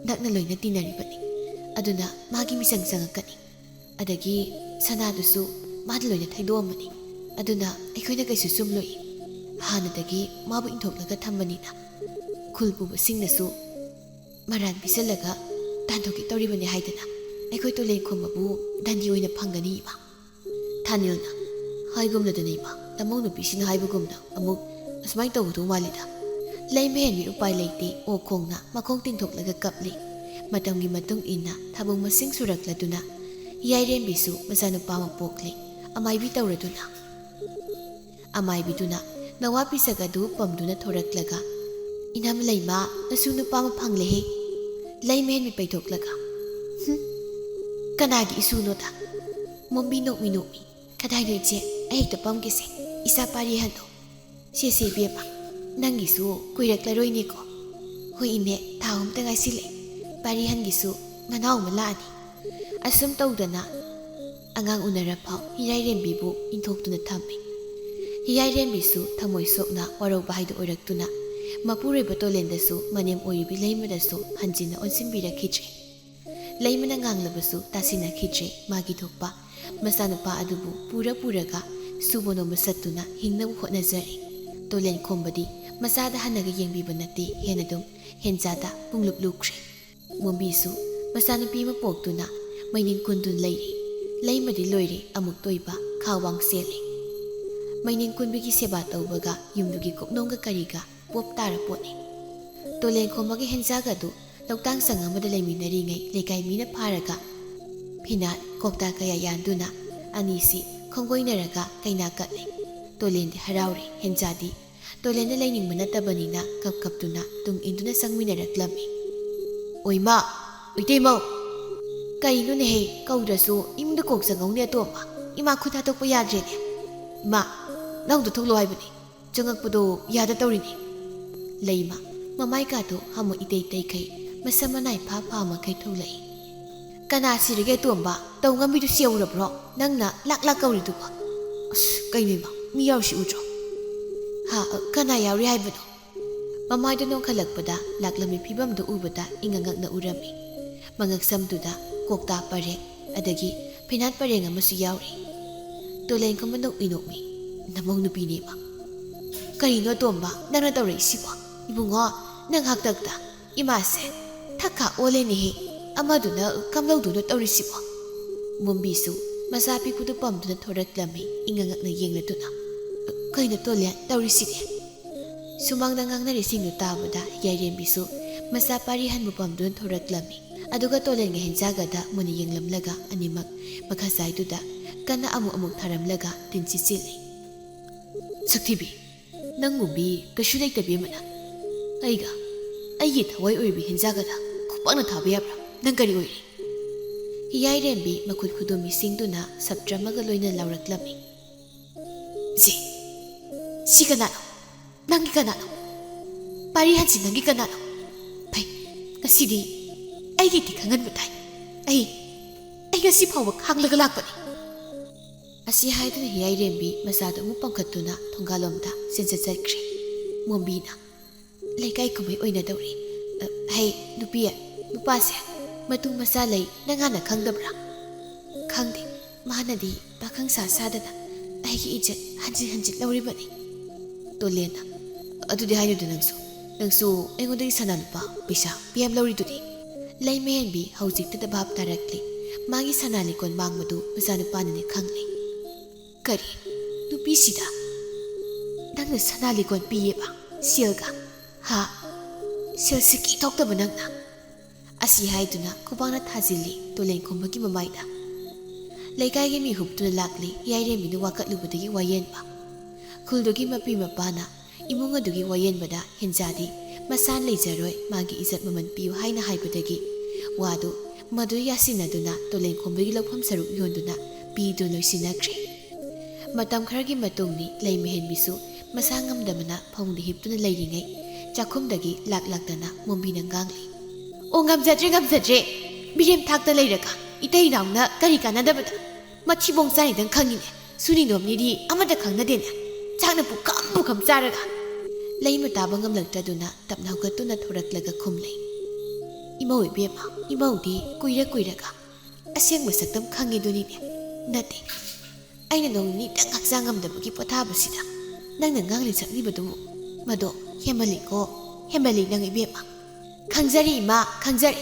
ꯅꯛꯅ ꯂꯣꯏꯅ ꯇꯤꯟꯅꯔꯤꯕꯅꯤ꯫ ꯑꯗꯨꯅ ꯃꯥꯒꯤ ꯃꯤꯆꯪ ꯆꯪꯉꯛꯀꯅꯤ꯫ ꯑꯗꯒꯤ ꯁꯅꯥꯗꯨꯁꯨ ꯃꯥꯗ ꯂꯣꯏꯅ ꯊꯩꯗꯣꯛꯑꯝꯕꯅꯤ꯫ ꯑꯗꯨꯅ ꯑꯩꯈꯣꯏꯅ ꯀꯩꯁꯨ ꯆꯨꯝꯂꯣꯏ꯫ ꯍꯥꯟꯅꯗꯒꯤ ꯃꯥꯕꯨ ꯏꯟꯊꯣꯛꯂꯒ ꯊꯝꯕꯅꯤꯅ ꯈꯨꯜ ꯄꯨꯕꯁꯤꯡꯅꯁꯨ ꯃꯔꯥꯟ ꯄꯤꯁꯜꯂꯒ ꯇꯥꯟꯊꯣꯛꯀꯦ ꯇꯧꯔꯤꯕꯅꯤ ꯍꯥꯏꯗꯅ꯫ ꯑꯩꯈꯣꯏ ꯇꯣꯂꯦꯟ ꯈꯣꯝꯕꯕꯨ ꯗꯟꯗꯤ ꯑꯣꯏꯅ ꯐꯪꯒꯅꯤ, ꯏꯃꯥ꯫ ꯊꯥꯅꯤꯜꯅ ꯍꯥꯏꯒꯨꯝꯅꯗꯅ, ꯏꯃꯥ, ꯅꯃꯧ ꯅꯨꯄꯤꯁꯤꯅ ꯍꯥꯏꯕꯒꯨꯝꯅ ꯑꯃꯨꯛ ꯑꯁꯨꯃꯥꯏꯅ ꯇꯧꯒꯗꯧ ꯃꯥꯜꯂꯤꯗ꯫ ꯂꯩꯃꯍꯦꯟꯕꯤ ꯎꯄꯥꯏ ꯂꯩꯇꯦ, ꯑꯣꯛ ꯈꯣꯡꯅ ꯃꯈꯣꯡ ꯇꯤꯡꯊꯣꯛꯂꯒ ꯀꯞꯂꯤ꯫ ꯃꯇꯝꯒꯤ ꯃꯇꯨꯡ ꯏꯟꯅ ꯊꯥꯕꯨꯡ ꯃꯁꯤꯡ ꯁꯨꯔꯛꯂꯗꯨꯅ ꯌꯥꯏꯔꯦꯝꯕꯤꯁꯨ ꯃꯆꯥꯅꯨꯄꯥ ꯑꯃ ꯄꯣꯛꯂꯤ꯫ ꯑꯃꯥꯏꯕꯤ ꯇꯧꯔꯗꯨꯅ꯫ ꯑꯃꯥꯏꯕꯤꯗꯨꯅ ꯅꯋꯥ ꯄꯤꯁꯛ ꯑꯗꯨ ꯄꯝꯗꯨꯅ ꯊꯣꯔꯛꯂꯒ, "ꯏꯅꯝ ꯂꯩꯃ, ꯅꯁꯨ ꯅꯨꯄꯥ ꯑꯃ ꯐꯪꯂꯦꯍꯦ!" ꯂꯩꯃꯍꯦꯟꯕꯤ ꯄꯩꯊꯣꯛꯂꯒ, "ꯍꯨꯝ, ꯀꯅꯥꯒꯤ ꯏꯁꯨꯅꯣꯗ?" ꯃꯣꯝꯕꯤ ꯅꯣꯛꯃꯤ ꯅꯣꯛꯃꯤ, "ꯀꯗꯥꯏꯅꯣ ꯏꯆꯦ? ꯑꯩ ꯍꯦꯛꯇ ꯄꯝꯒꯦꯁꯦ, ꯏꯆꯥ ꯄꯥꯔꯤ ꯑꯍꯟꯗꯣ꯫ ꯁꯦ ꯁꯦ ꯏꯕꯦꯝꯃ, ꯅꯪꯒꯤꯁꯨ ꯀꯨꯏꯔꯛꯂꯔꯣꯏꯅꯦꯀꯣ꯫ ꯍꯣꯏ ꯏꯅꯦ, ꯊꯥ ꯑꯍꯨꯝꯇ ꯉꯥꯏꯁꯤꯜꯂꯛꯑꯦ꯫ ꯄꯥꯔꯤ ꯑꯍꯟꯒꯤꯁꯨ ꯅꯅꯥꯎ ꯑꯃ ꯂꯥꯛꯑꯅꯤ꯫" ꯑꯁꯨꯝ ꯇꯧꯗꯅ ꯑꯉꯥꯡ ꯎꯅꯔꯐꯥꯎ ꯍꯤꯌꯥꯏꯔꯦꯝꯕꯤꯕꯨ ꯏꯟꯊꯣꯛꯇꯨꯅ ꯊꯝꯃꯤ꯫ ꯍꯤꯌꯥꯏꯔꯦꯝꯕꯤꯁꯨ ꯊꯃꯣꯏ ꯁꯣꯛꯅ ꯋꯥꯔꯧꯕ ꯍꯥꯏꯗꯨ ꯑꯣꯏꯔꯛꯇꯨꯅ ꯃꯄꯨꯔꯣꯏꯕ ꯇꯣꯂꯦꯟꯗꯁꯨ ꯃꯅꯦꯝ ꯑꯣꯏꯔꯤꯕꯤ ꯂꯩꯃꯗꯁꯨ ꯍꯟꯖꯤꯟꯅ ꯑꯣꯟꯁꯤꯟꯕꯤꯔꯛꯈꯤꯗ꯭ꯔꯦ꯫ ꯂꯩꯃꯅ ꯉꯥꯡꯂꯕꯁꯨ ꯇꯥꯁꯤꯟꯅꯈꯤꯗ꯭ꯔꯦ꯫ ꯃꯥꯒꯤ ꯊꯣꯛꯄ ꯃꯆꯥꯅꯨꯄꯥ ꯑꯗꯨꯕꯨ ꯄꯨꯔ ꯄꯨꯔꯒ ꯁꯨꯕ ꯅꯣꯝꯕ ꯆꯠꯇꯨꯅ ꯍꯤꯡꯅꯕ ꯍꯣꯠꯅꯖꯔꯤ꯫ ꯇꯣꯂꯦꯟ ꯈꯣꯝꯕꯗꯤ ꯃꯆꯥꯗ ꯍꯟꯅꯒ ꯌꯦꯡꯕꯤꯕ ꯅꯠꯇꯦ, ꯍꯦꯟꯅ ꯑꯗꯨꯝ ꯍꯦꯟꯖꯥꯗ ꯄꯨꯡꯂꯨꯞ ꯂꯨꯞꯈ꯭ꯔꯦ꯫ ꯃꯣꯝꯕꯤꯁꯨ ꯃꯆꯥꯅꯨꯄꯤ ꯑꯃ ꯄꯣꯛꯇꯨꯅ ꯃꯩꯅꯤꯡ ꯀꯨꯟꯗꯨꯅ ꯂꯩꯔꯤ꯫ ꯂꯩꯃꯗꯤ ꯂꯣꯏꯔꯦ, ꯑꯃꯨꯛ ꯇꯣꯏꯕ ꯈꯥ ꯋꯥꯡ ꯆꯦꯜꯂꯤ꯫ ꯃꯩꯅꯤꯡ ꯀꯨꯟꯕꯤꯒꯤ ꯁꯦꯕꯥ ꯇꯧꯕꯒ ꯌꯨꯝꯗꯨꯒꯤ ꯀꯨꯞꯅꯣꯝꯒ ꯀꯔꯤꯒ ꯄꯣꯞ ꯇꯥꯔ ꯄꯣꯠꯅꯤ꯫ ꯇꯣꯂꯦꯟ ꯈꯣꯝꯕꯒꯤ ꯍꯦꯟꯖꯥꯒ ꯑꯗꯨ ꯂꯧꯇꯥꯡ ꯁꯪ ꯑꯃꯗ ꯂꯩꯃꯤꯟꯅꯔꯤꯉꯩ ꯂꯩꯀꯥꯏ ꯃꯤꯅ ꯐꯥꯔꯒ ꯐꯤꯅꯥꯠ ꯀꯣꯛꯇꯥ ꯀꯌꯥ ꯌꯥꯟꯗꯨꯅ ꯑꯅꯤꯁꯤ ꯈꯣꯡꯒꯣꯏꯅꯔꯒ ꯀꯩꯅꯥ ꯀꯠꯂꯤ꯫ ꯇꯣꯂꯦꯟꯗꯤ ꯍꯔꯥꯎꯔꯦ, ꯍꯦꯟꯖꯥꯗꯤ ꯇꯣꯂꯦꯟꯗ ꯂꯩꯅꯤꯡꯕ ꯅꯠꯇꯕꯅꯤꯅ ꯀꯞ ꯀꯞꯇꯨꯅ ꯇꯨꯡ ꯏꯟꯗꯨꯅ ꯆꯪꯃꯤꯟꯅꯔꯛꯂꯝꯃꯤ꯫ "ꯑꯣꯏꯃ, ꯏꯇꯩꯃꯧ!" "ꯀꯩꯅꯣꯅꯦꯍꯦ, ꯀꯧꯗ꯭ꯔꯁꯨ ꯏꯃꯨꯡꯗ ꯀꯣꯛ ꯆꯪꯉꯧꯅꯦ ꯑꯇꯣꯝꯕ꯫ ꯏꯃꯥ ꯈꯨꯠ ꯊꯥꯗꯣꯛꯄ ꯌꯥꯗ꯭ꯔꯦꯅꯦ꯫ ꯏꯃꯥ, ꯅꯅꯥꯎꯗ ꯊꯣꯛꯂꯣ ꯍꯥꯏꯕꯅꯦ꯫ ꯆꯪꯉꯛꯄꯗꯣ ꯌꯥꯗ ꯇꯧꯔꯤꯅꯦ꯫" ꯂꯩꯃ ꯃꯃꯥꯏꯀꯥꯗꯣ ꯍꯥꯃꯨ ꯏꯇꯩ ꯇꯩꯈꯩ, ꯃꯁꯝ ꯃꯅꯥꯏ ꯐꯥ ꯐꯥ ꯃꯈꯩ ꯊꯣꯛꯂꯛꯏ꯫ "ꯀꯅꯥ ꯁꯤꯔꯒꯦ ꯑꯇꯣꯝꯕ? ꯇꯧ ꯉꯝꯕꯤꯗꯨ ꯁꯤꯍꯧꯔꯕ꯭ꯔꯣ? ꯅꯪꯅ ꯂꯥꯛ ꯂꯥꯛ ꯀꯧꯔꯤꯗꯨꯕꯣ? ꯑꯁ, ꯀꯩꯅꯣ ꯏꯃꯥ, ꯃꯤ ꯌꯥꯎꯔꯤꯁꯤ ꯎꯗ꯭ꯔꯣ?" "ꯍꯥ, ꯀꯅꯥ ꯌꯥꯎꯔꯤ ꯍꯥꯏꯕꯅꯣ?" ꯃꯃꯥꯏꯗꯨ ꯅꯣꯡꯈꯠꯂꯛꯄꯗ ꯂꯥꯛꯂꯝꯃꯤ ꯐꯤꯕꯝꯗꯨ ꯎꯕꯗ ꯏꯉꯛ ꯉꯛꯅ ꯎꯔꯝꯃꯤ꯫ ꯃꯉꯛ ꯁꯝꯗꯨꯗ ꯀꯣꯛꯇꯥ ꯄꯔꯦꯡ, ꯑꯗꯒꯤ ꯐꯤꯅꯥꯠ ꯄꯔꯦꯡ ꯑꯃꯁꯨ ꯌꯥꯎꯔꯤ꯫ ꯇꯣꯂꯦꯟ ꯈꯣꯝꯕ ꯅꯣꯛꯃꯤ ꯅꯣꯛꯃꯤ, "ꯅꯃꯧ ꯅꯨꯄꯤꯅꯦꯕ꯫ ꯀꯔꯤꯅꯣ ꯇꯣꯝꯕ, ꯅꯪꯅ ꯇꯧꯔꯛꯏꯁꯤꯕꯣ? ꯏꯕꯨꯡꯉꯣ, ꯅꯪ ꯍꯥꯛꯇꯛꯇ ꯏꯃꯥꯁꯦ ꯊꯛꯈꯥ ꯑꯣꯜꯂꯦꯅꯦꯍꯦ, ꯑꯃꯗꯨꯅ ꯀꯝꯗꯧꯗꯣꯏꯅꯣ ꯇꯧꯔꯤꯁꯤꯕꯣ?" ꯃꯣꯝꯕꯤꯁꯨ ꯃꯆꯥ ꯄꯤꯛꯄꯗꯨ ꯄꯝꯗꯨꯅ ꯊꯣꯔꯛꯂꯝꯃꯤ, ꯏꯉꯛ ꯉꯛꯅ ꯌꯦꯡꯂꯗꯨꯅ꯫ "ꯀꯩꯅꯣ ꯇꯣꯂꯦꯟ ꯇꯧꯔꯤꯁꯤꯗꯤ?" ꯁꯨꯃꯥꯡꯗ ꯉꯥꯡꯅꯔꯤꯁꯤꯡꯗꯨ ꯇꯥꯕꯗ ꯌꯥꯏꯔꯦꯝꯕꯤꯁꯨ ꯃꯆꯥ ꯄꯥꯔꯤ ꯍꯟꯕ ꯄꯝꯗꯨꯅ ꯊꯣꯔꯛꯂꯝꯃꯤ꯫ ꯑꯗꯨꯒ ꯇꯣꯂꯦꯟꯒ ꯍꯦꯟꯖꯥꯒꯗ ꯃꯨꯟꯅ ꯌꯦꯡꯂꯝꯂꯒ ꯑꯅꯤꯃꯛ ꯃꯈꯥꯖꯥꯏꯗꯨꯗ ꯀꯟꯅ ꯑꯃꯨꯛ ꯑꯃꯨꯛ ꯊꯥꯔꯝꯂꯒ ꯇꯤꯟ ꯁꯤꯠꯆꯤꯜꯂꯤ꯫ "ꯁꯛꯊꯤꯕꯤ, ꯅꯪꯒꯨꯝꯕꯤ ꯀꯩꯁꯨ ꯂꯩꯇꯕꯤ ꯑꯃꯅ ꯑꯩꯒ, ꯑꯩꯒꯤ ꯊꯋꯥꯏ ꯑꯣꯏꯕꯤ ꯍꯦꯟꯖꯥꯒꯗ ꯈꯨꯄꯥꯛꯅ ꯊꯥꯕ ꯌꯥꯕ꯭ꯔꯥ? ꯅꯪ ꯀꯔꯤ ꯑꯣꯏꯔꯤ?" ꯌꯥꯏꯔꯦꯝꯕꯤ ꯃꯈꯨꯠ ꯈꯨꯗꯣꯝꯕꯤꯁꯤꯡꯗꯨꯅ ꯁꯞꯇ꯭ꯔ ꯑꯃꯒ ꯂꯣꯏꯅ ꯂꯥꯎꯔꯛꯂꯝꯃꯤ꯫ "ꯁꯤ, ꯁꯤ ꯀꯅꯥꯅꯣ? ꯅꯪꯒꯤ ꯀꯅꯥꯅꯣ? ꯄꯥꯔꯤ ꯍꯟꯁꯤ ꯅꯪꯒꯤ ꯀꯅꯥꯅꯣ? ꯐꯩ, ꯉꯁꯤꯗꯤ ꯑꯩꯒꯤꯗꯤ ꯈꯪꯍꯟꯕ ꯇꯥꯏ꯫ ꯑꯩ, ꯑꯩ ꯉꯁꯤ ꯐꯥꯎꯕ ꯈꯥꯡꯂꯒ ꯂꯥꯛꯄꯅꯤ꯫" ꯑꯁꯤ ꯍꯥꯏꯗꯨꯅ ꯍꯤꯌꯥꯏꯔꯦꯝꯕꯤ ꯃꯆꯥꯗꯨ ꯑꯃꯨꯛ ꯄꯥꯡꯈꯠꯇꯨꯅ ꯊꯣꯡꯒꯥꯜꯂꯣꯝꯗ ꯆꯦꯟꯖꯠ ꯆꯠꯈ꯭ꯔꯦ꯫ ꯃꯣꯝꯕꯤꯅ, "ꯂꯩꯀꯥꯏ ꯀꯨꯝꯍꯩ ꯑꯣꯏꯅꯗꯧꯔꯤ꯫ ꯑ, ꯍꯩ, ꯅꯨꯄꯤ, ꯅꯨꯄꯥꯁꯦ ꯃꯇꯨ ꯃꯆꯥ ꯂꯩ, ꯅꯪ ꯍꯥꯟꯅ ꯈꯪꯗꯕ꯭ꯔꯥ?" "ꯈꯪꯗꯦ꯫ ꯃꯥꯅꯗꯤ ꯄꯥꯈꯪ ꯁꯥ ꯁꯥꯗꯅ ꯑꯩꯒꯤ ꯏꯖꯠ ꯍꯟꯖꯤꯟ ꯍꯟꯖꯤꯟ ꯂꯧꯔꯤꯕꯅꯤ꯫" ꯇꯣꯂꯦꯟꯅ, "ꯑꯗꯨꯗꯤ ꯍꯥꯏꯅꯨꯗ ꯅꯪꯁꯨ꯫ ꯅꯪꯁꯨ ꯑꯩꯉꯣꯟꯗꯒꯤ ꯁꯅꯥ ꯂꯨꯄꯥ ꯄꯩꯁꯥ ꯄꯤꯌꯥꯝ ꯂꯧꯔꯤꯗꯨꯗꯤ?" ꯂꯩꯃꯍꯦꯟꯕꯤ ꯍꯧꯖꯤꯛꯇꯗ ꯚꯥꯞ ꯇꯥꯔꯛꯂꯤ꯫ ꯃꯥꯒꯤ ꯁꯅꯥ ꯂꯤꯛꯀꯣꯟ ꯃꯥꯡꯕꯗꯨ ꯃꯆꯥꯅꯨꯄꯥꯅꯅꯦ ꯈꯪꯂꯤ꯫ "ꯀꯔꯤ? ꯅꯨꯄꯤꯁꯤꯗ ꯅꯪꯅ ꯁꯅꯥ ꯂꯤꯛꯀꯣꯟ ꯄꯤꯌꯦꯕ? ꯁꯦꯜꯒ? ꯍꯥ? ꯁꯦꯜ ꯁꯤꯀꯤ ꯊꯣꯛꯇꯕ ꯅꯪꯅ?" ꯑꯁꯤ ꯍꯥꯏꯗꯨꯅ ꯈꯨꯕꯥꯛꯅ ꯊꯥꯖꯤꯜꯂꯤ ꯇꯣꯂꯦꯟ ꯈꯨꯝꯕꯒꯤ ꯃꯃꯥꯏꯗ꯫ ꯂꯩꯀꯥꯏꯒꯤ ꯃꯤ ꯍꯨꯞꯇꯨꯅ ꯂꯥꯛꯂꯤ ꯌꯥꯏꯔꯦꯝꯕꯤꯅ ꯋꯥꯀꯠꯂꯨꯕꯗꯒꯤ ꯋꯥꯌꯦꯟꯕ꯫ ꯈꯨꯜꯗꯨꯒꯤ ꯃꯄꯤ ꯃꯄꯥꯅ ꯏꯃꯨꯡ ꯑꯗꯨꯒꯤ ꯋꯥꯌꯦꯟꯕꯗ ꯍꯦꯟꯖꯥꯗꯤ ꯃꯁꯥꯅ ꯂꯩꯖꯔꯣꯏ, ꯃꯥꯒꯤ ꯏꯖꯠ ꯃꯃꯜ ꯄꯤꯌꯨ ꯍꯥꯏꯅ ꯍꯥꯏꯕꯗꯒꯤ ꯋꯥꯗꯨ ꯃꯗꯨ ꯌꯥꯁꯤꯟꯅꯗꯨꯅ ꯇꯣꯂꯦꯟ ꯈꯣꯝꯕꯒꯤ ꯂꯧꯐꯝ ꯁꯔꯨꯛ ꯌꯣꯟꯗꯨꯅ ꯄꯤꯗꯨꯅ ꯂꯣꯏꯁꯤꯟꯅꯈ꯭ꯔꯦ꯫ ꯃꯇꯝ ꯈꯔꯒꯤ ꯃꯇꯨꯡꯅꯤ ꯂꯩꯃꯍꯦꯟꯕꯤꯁꯨ ꯃꯁꯥ ꯉꯝꯗꯕꯅ ꯐꯃꯨꯡꯗ ꯍꯤꯞꯇꯨꯅ ꯂꯩꯔꯤꯉꯩ ꯆꯥꯛꯈꯨꯝꯗꯒꯤ ꯂꯥꯛ ꯂꯥꯛꯇꯅ ꯃꯣꯝꯕꯤꯅ ꯉꯥꯡꯂꯤ꯫ "ꯑꯣ, ꯉꯝꯖꯗ꯭ꯔꯦ, ꯉꯝꯖꯗ꯭ꯔꯦ꯫ ꯃꯤꯔꯦꯝ ꯊꯥꯛꯇ ꯂꯩꯔꯒ ꯏꯇꯩ ꯏꯅꯥꯎꯅ ꯀꯔꯤ ꯀꯥꯟꯅꯗꯕꯗ? ꯃꯊꯤꯕꯣꯡ ꯆꯥꯅꯤꯗꯪ ꯈꯪꯉꯤꯅꯦ꯫ ꯁꯨꯅꯤ ꯅꯣꯝꯅꯤꯗꯤ ꯑꯃꯠꯇ ꯈꯪꯅꯗꯦꯅꯦ꯫ ꯆꯥꯛꯅ ꯄꯨꯈꯝ ꯄꯨꯈꯝ ꯆꯥꯔꯒ꯫" ꯂꯩꯃ ꯇꯥꯕ ꯉꯝꯂꯛꯇꯗꯨꯅ ꯇꯞꯅ ꯍꯧꯒꯠꯇꯨꯅ ꯊꯣꯔꯛꯂꯒ ꯈꯨꯝꯂꯩ꯫ "ꯏꯃꯧ ꯏꯕꯦꯝꯃ, ꯏꯃꯧꯗꯤ ꯀꯨꯏꯔ ꯀꯨꯏꯔꯒ ꯑꯁꯦꯡꯕ ꯁꯛꯇꯝ ꯈꯪꯉꯤꯗꯨꯅꯤꯅꯦ, ꯅꯠꯇꯦ꯫ ꯑꯩꯅ ꯅꯣꯡ ꯅꯤꯅꯤꯇꯪ ꯍꯛꯆꯥꯡ ꯉꯝꯗꯕꯒꯤ ꯄꯣꯊꯥꯕꯁꯤꯗ ꯅꯪꯅ ꯉꯥꯡꯂꯤ ꯁꯛꯂꯤꯕꯗꯨꯕꯨ ꯃꯗꯣ ꯍꯦꯟꯃꯜꯂꯤꯀꯣ, ꯍꯦꯟꯃꯜꯂꯤ ꯅꯪ ꯏꯕꯦꯝꯃ꯫ "ꯈꯪꯖꯔꯤ ꯏꯃꯥ, ꯈꯪꯖꯔꯤ꯫